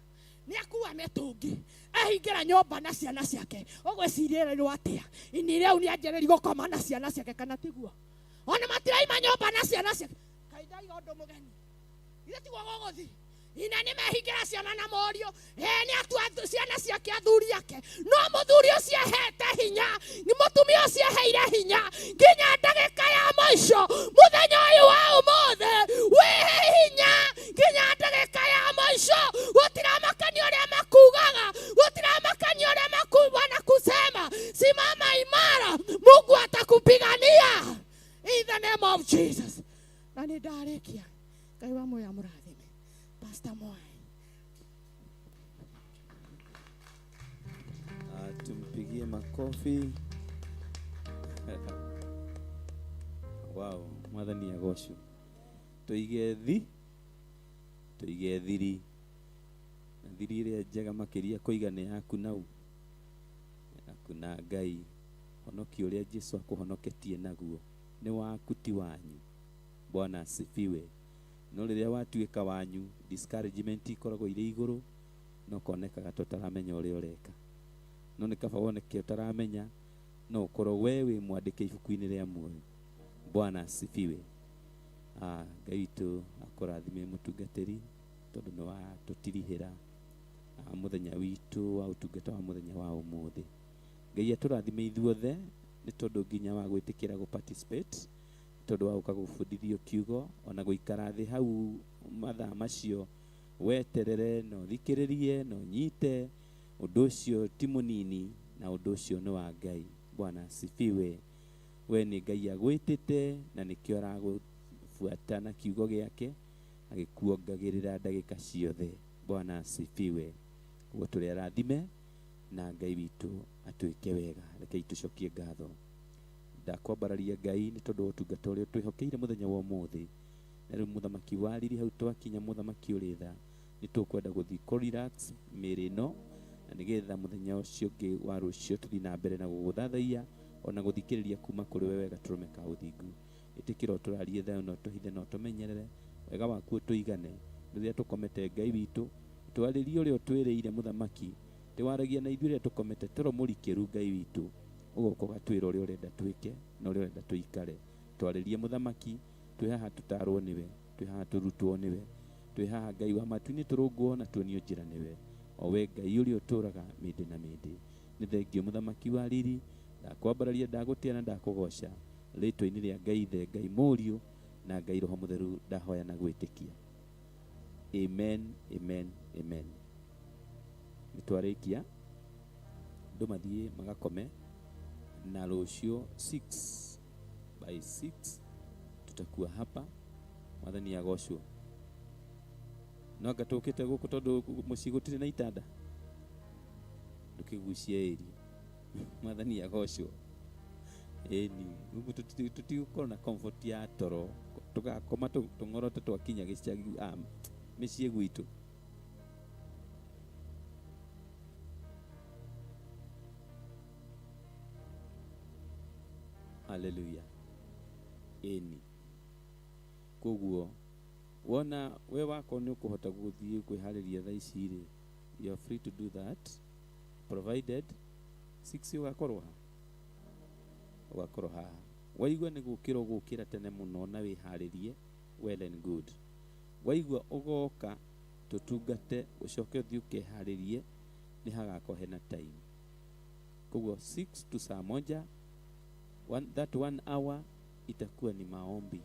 nĩ akua mĩtũngi ehingĩra nyũmba na ciana ciake. Ũgwĩcirĩrwo atĩa? Ini rĩu nĩ anjĩrĩria gũkoma na ciana ciake, kana tiguo? Ona matiraima nyũmba na ciana ciake. Kaĩ ndaiga ũndũ mũgeni? Ithe tiguo gũgũthiĩ. Ina nĩ mehingĩra ciana na mũriũ, nĩ atua ciana ciake athuri ake. No mũthuri ũcio ahete hinya, nĩ mũtumia ũcio aheire hinya nginya ndagĩka ya mũico. Mũthenya ũyũ wa ũmũthĩ wĩhe hinya. Nginya ndagĩka ya mũico. Gũtiramakania ũrĩa makugaga, gũtiramakania ũrĩa wanakusema. Simama imara, Mungu atakupigania in the name of Jesus. Na nĩ ndarĩkia. Ngai wa muoyo amũrathime. Pastor Mwai. Tumpigie makofi. Wow, mwathani agocwo. Tuige thi, tuige thiri. Na thiri ĩrĩa njega makĩria kũiga nĩ yaku nau. Yaku na Ngai. Honokio ũrĩa Jesu akũhonoketie naguo nĩ waku ti wanyu. Bwana asifiwe. No rĩrĩa watuĩka wanyu, discouragement ikoragwo irĩ igũrũ, no konekaga ta ũtaramenya ũrĩa ũreka. No nĩ kaba woneke ũtaramenya, no ũkorwo we wĩ mwandĩke ibuku-inĩ rĩa muoyo. Bwana asifiwe. Ngai witũ akũrathime mũtungatĩri, tondũ nĩ watũtirihĩra mũthenya witũ wa ũtungata wa mũthenya wa ũmũthĩ. Ngai atũrathime ithuothe nĩ tondũ nginya wa gwĩtĩkĩra gũ participate, tondũ wa gũka gũbundithio kiugo, ona gũikara thĩ hau mathaa macio weterere na ũthikĩrĩrie na ũnyite. Ũndũ ũcio ti mũnini na ũndũ ũcio nĩ wa Ngai. Bwana asifiwe. We nĩ Ngai agwĩtĩte na nĩkĩo aragũbuata na kiugo gĩake agĩkuongagĩrĩra ndagĩka ciothe. Bwana asifiwe. Ũguo tũrĩ arathime na Ngai witũ atwĩke wega. Rekei tũcokie ngatho. Ndakwambararia Ngai nĩ tondũ wa ũtungata ũrĩa ũtwĩhokeire mũthenya wa ũmũthĩ. Na rĩu mũthamaki wa riri hau twakinya, mũthamaki ũrĩ tha, nĩ tũkwenda gũthiĩ kũ relax mĩĩrĩ ĩno, na nĩgetha mũthenya ũcio ũngĩ wa rũciũ tũthiĩ na mbere na gũgũthathaiya ona gũthikĩrĩria kuma kũrĩ we wega tũrũme ka ũthingu. Ĩtĩkĩra ũtũrarie thayũ na ũtũhithe na ũtũmenyerere, wega waku ũtũigane rĩrĩa tũkomete. Ngai witũ, twarĩrie ũrĩa ũtwĩrĩire mũthamaki, tĩwaragia na ithuĩ rĩrĩa tũkomete toro mũrikĩru. Ngai witũ, ũgoka ũgatwĩra ũrĩa ũrenda twĩke na ũrĩa ũrenda tũikare. Twarĩrie mũthamaki, twĩ haha tũtarwo nĩwe, twĩ haha tũrutwo nĩwe, twĩ haha Ngai wa matu-inĩ tũrũngwo na tuonio njĩra nĩwe, o we Ngai ũrĩa ũtũraga mĩndĩ na mĩndĩ. Nĩ thengio mũthamaki wa riri, ndakwambararia, ndagũtĩa na ndakũgoca rĩtwa-inĩ rĩa Ngai Ithe, Ngai Mũriũ na Ngai Roho Mũtheru, ndahoya na gwĩtĩkia. Amen, amen, amen. Nĩ twarĩkia, andũ mathiĩ magakome, na rũciũ 6 by 6 tutakuwa hapa. Mwathani agocwo. No anga tũkĩte gũkũ tondũ mũciĩ gũtirĩ na itanda, ndũkĩgucie ĩri. Mwathani agocwo. Ĩni gũkũ tũtigũkorwo na comfort ya toro, tũgakoma tũng'orote twakinya gĩcagi, mĩciĩ gwitũ. Haleluya. Ĩni koguo wona we wakwa nĩ ũkũhota gũthiĩ kwĩharĩria thaa ici rĩ, you are free to do that, provided 6 ũgakorwo ha, ũgakorwo haha. Waigua nĩ gũkĩra ũgũkĩra tene mũno na wĩharĩrie, well and good. Waigua ũgoka tũtungate ũcoke ũthiĩ ũkeharĩrie, nĩ hagakorwo hena time. Koguo 6 to saa moja, that 1 hour itakuwa ni maombi,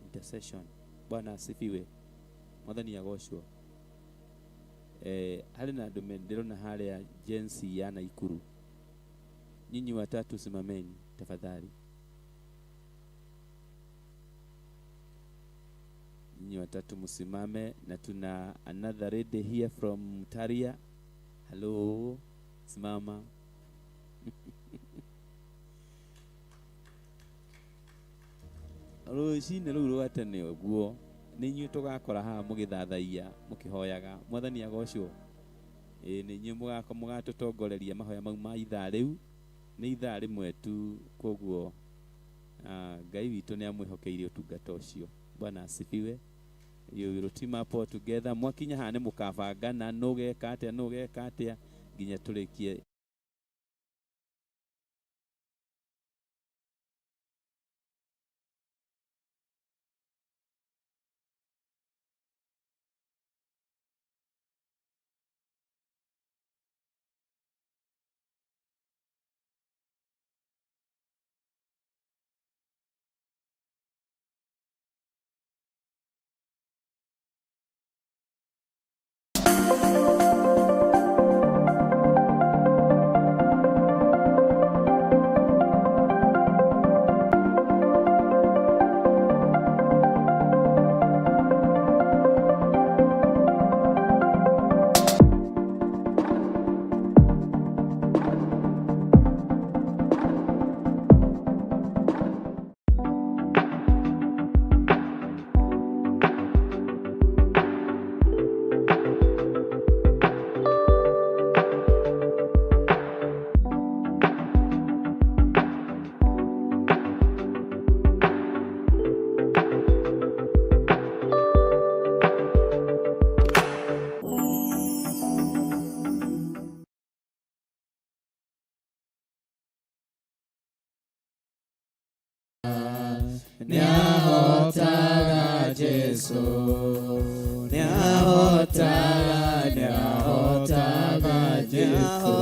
intercession. Bwana asifiwe. Mwathani agocwo. Harĩ na andũ ndĩrona harĩa jensi ya Naikuru. Nyinyi watatu simameni tafadhali. Nyinyi watatu msimame, na tuna another lady here from Taria. Hello, simama. Rũcinĩ rũu rwa tene ũguo nĩ inyuĩ tũgakora haha mũgĩthathaiya mũkĩhoyaga. Mwathani agocwo. Nĩ inyuĩ mũgatũtongoreria mahoya mau ma ithaa rĩu, nĩ ithaa rĩmwe tu. Koguo Ngai witũ nĩ amwĩhokeire ũtungata ũcio. Bwana asifiwe. You will team up all together. Mwakinya haha nĩ mũkabangana, nũ geka atĩa, nũ geka atĩa, nginya tũrĩkie. Nĩahotaga Jesu, nĩahotaga, nĩahotaga Jesu.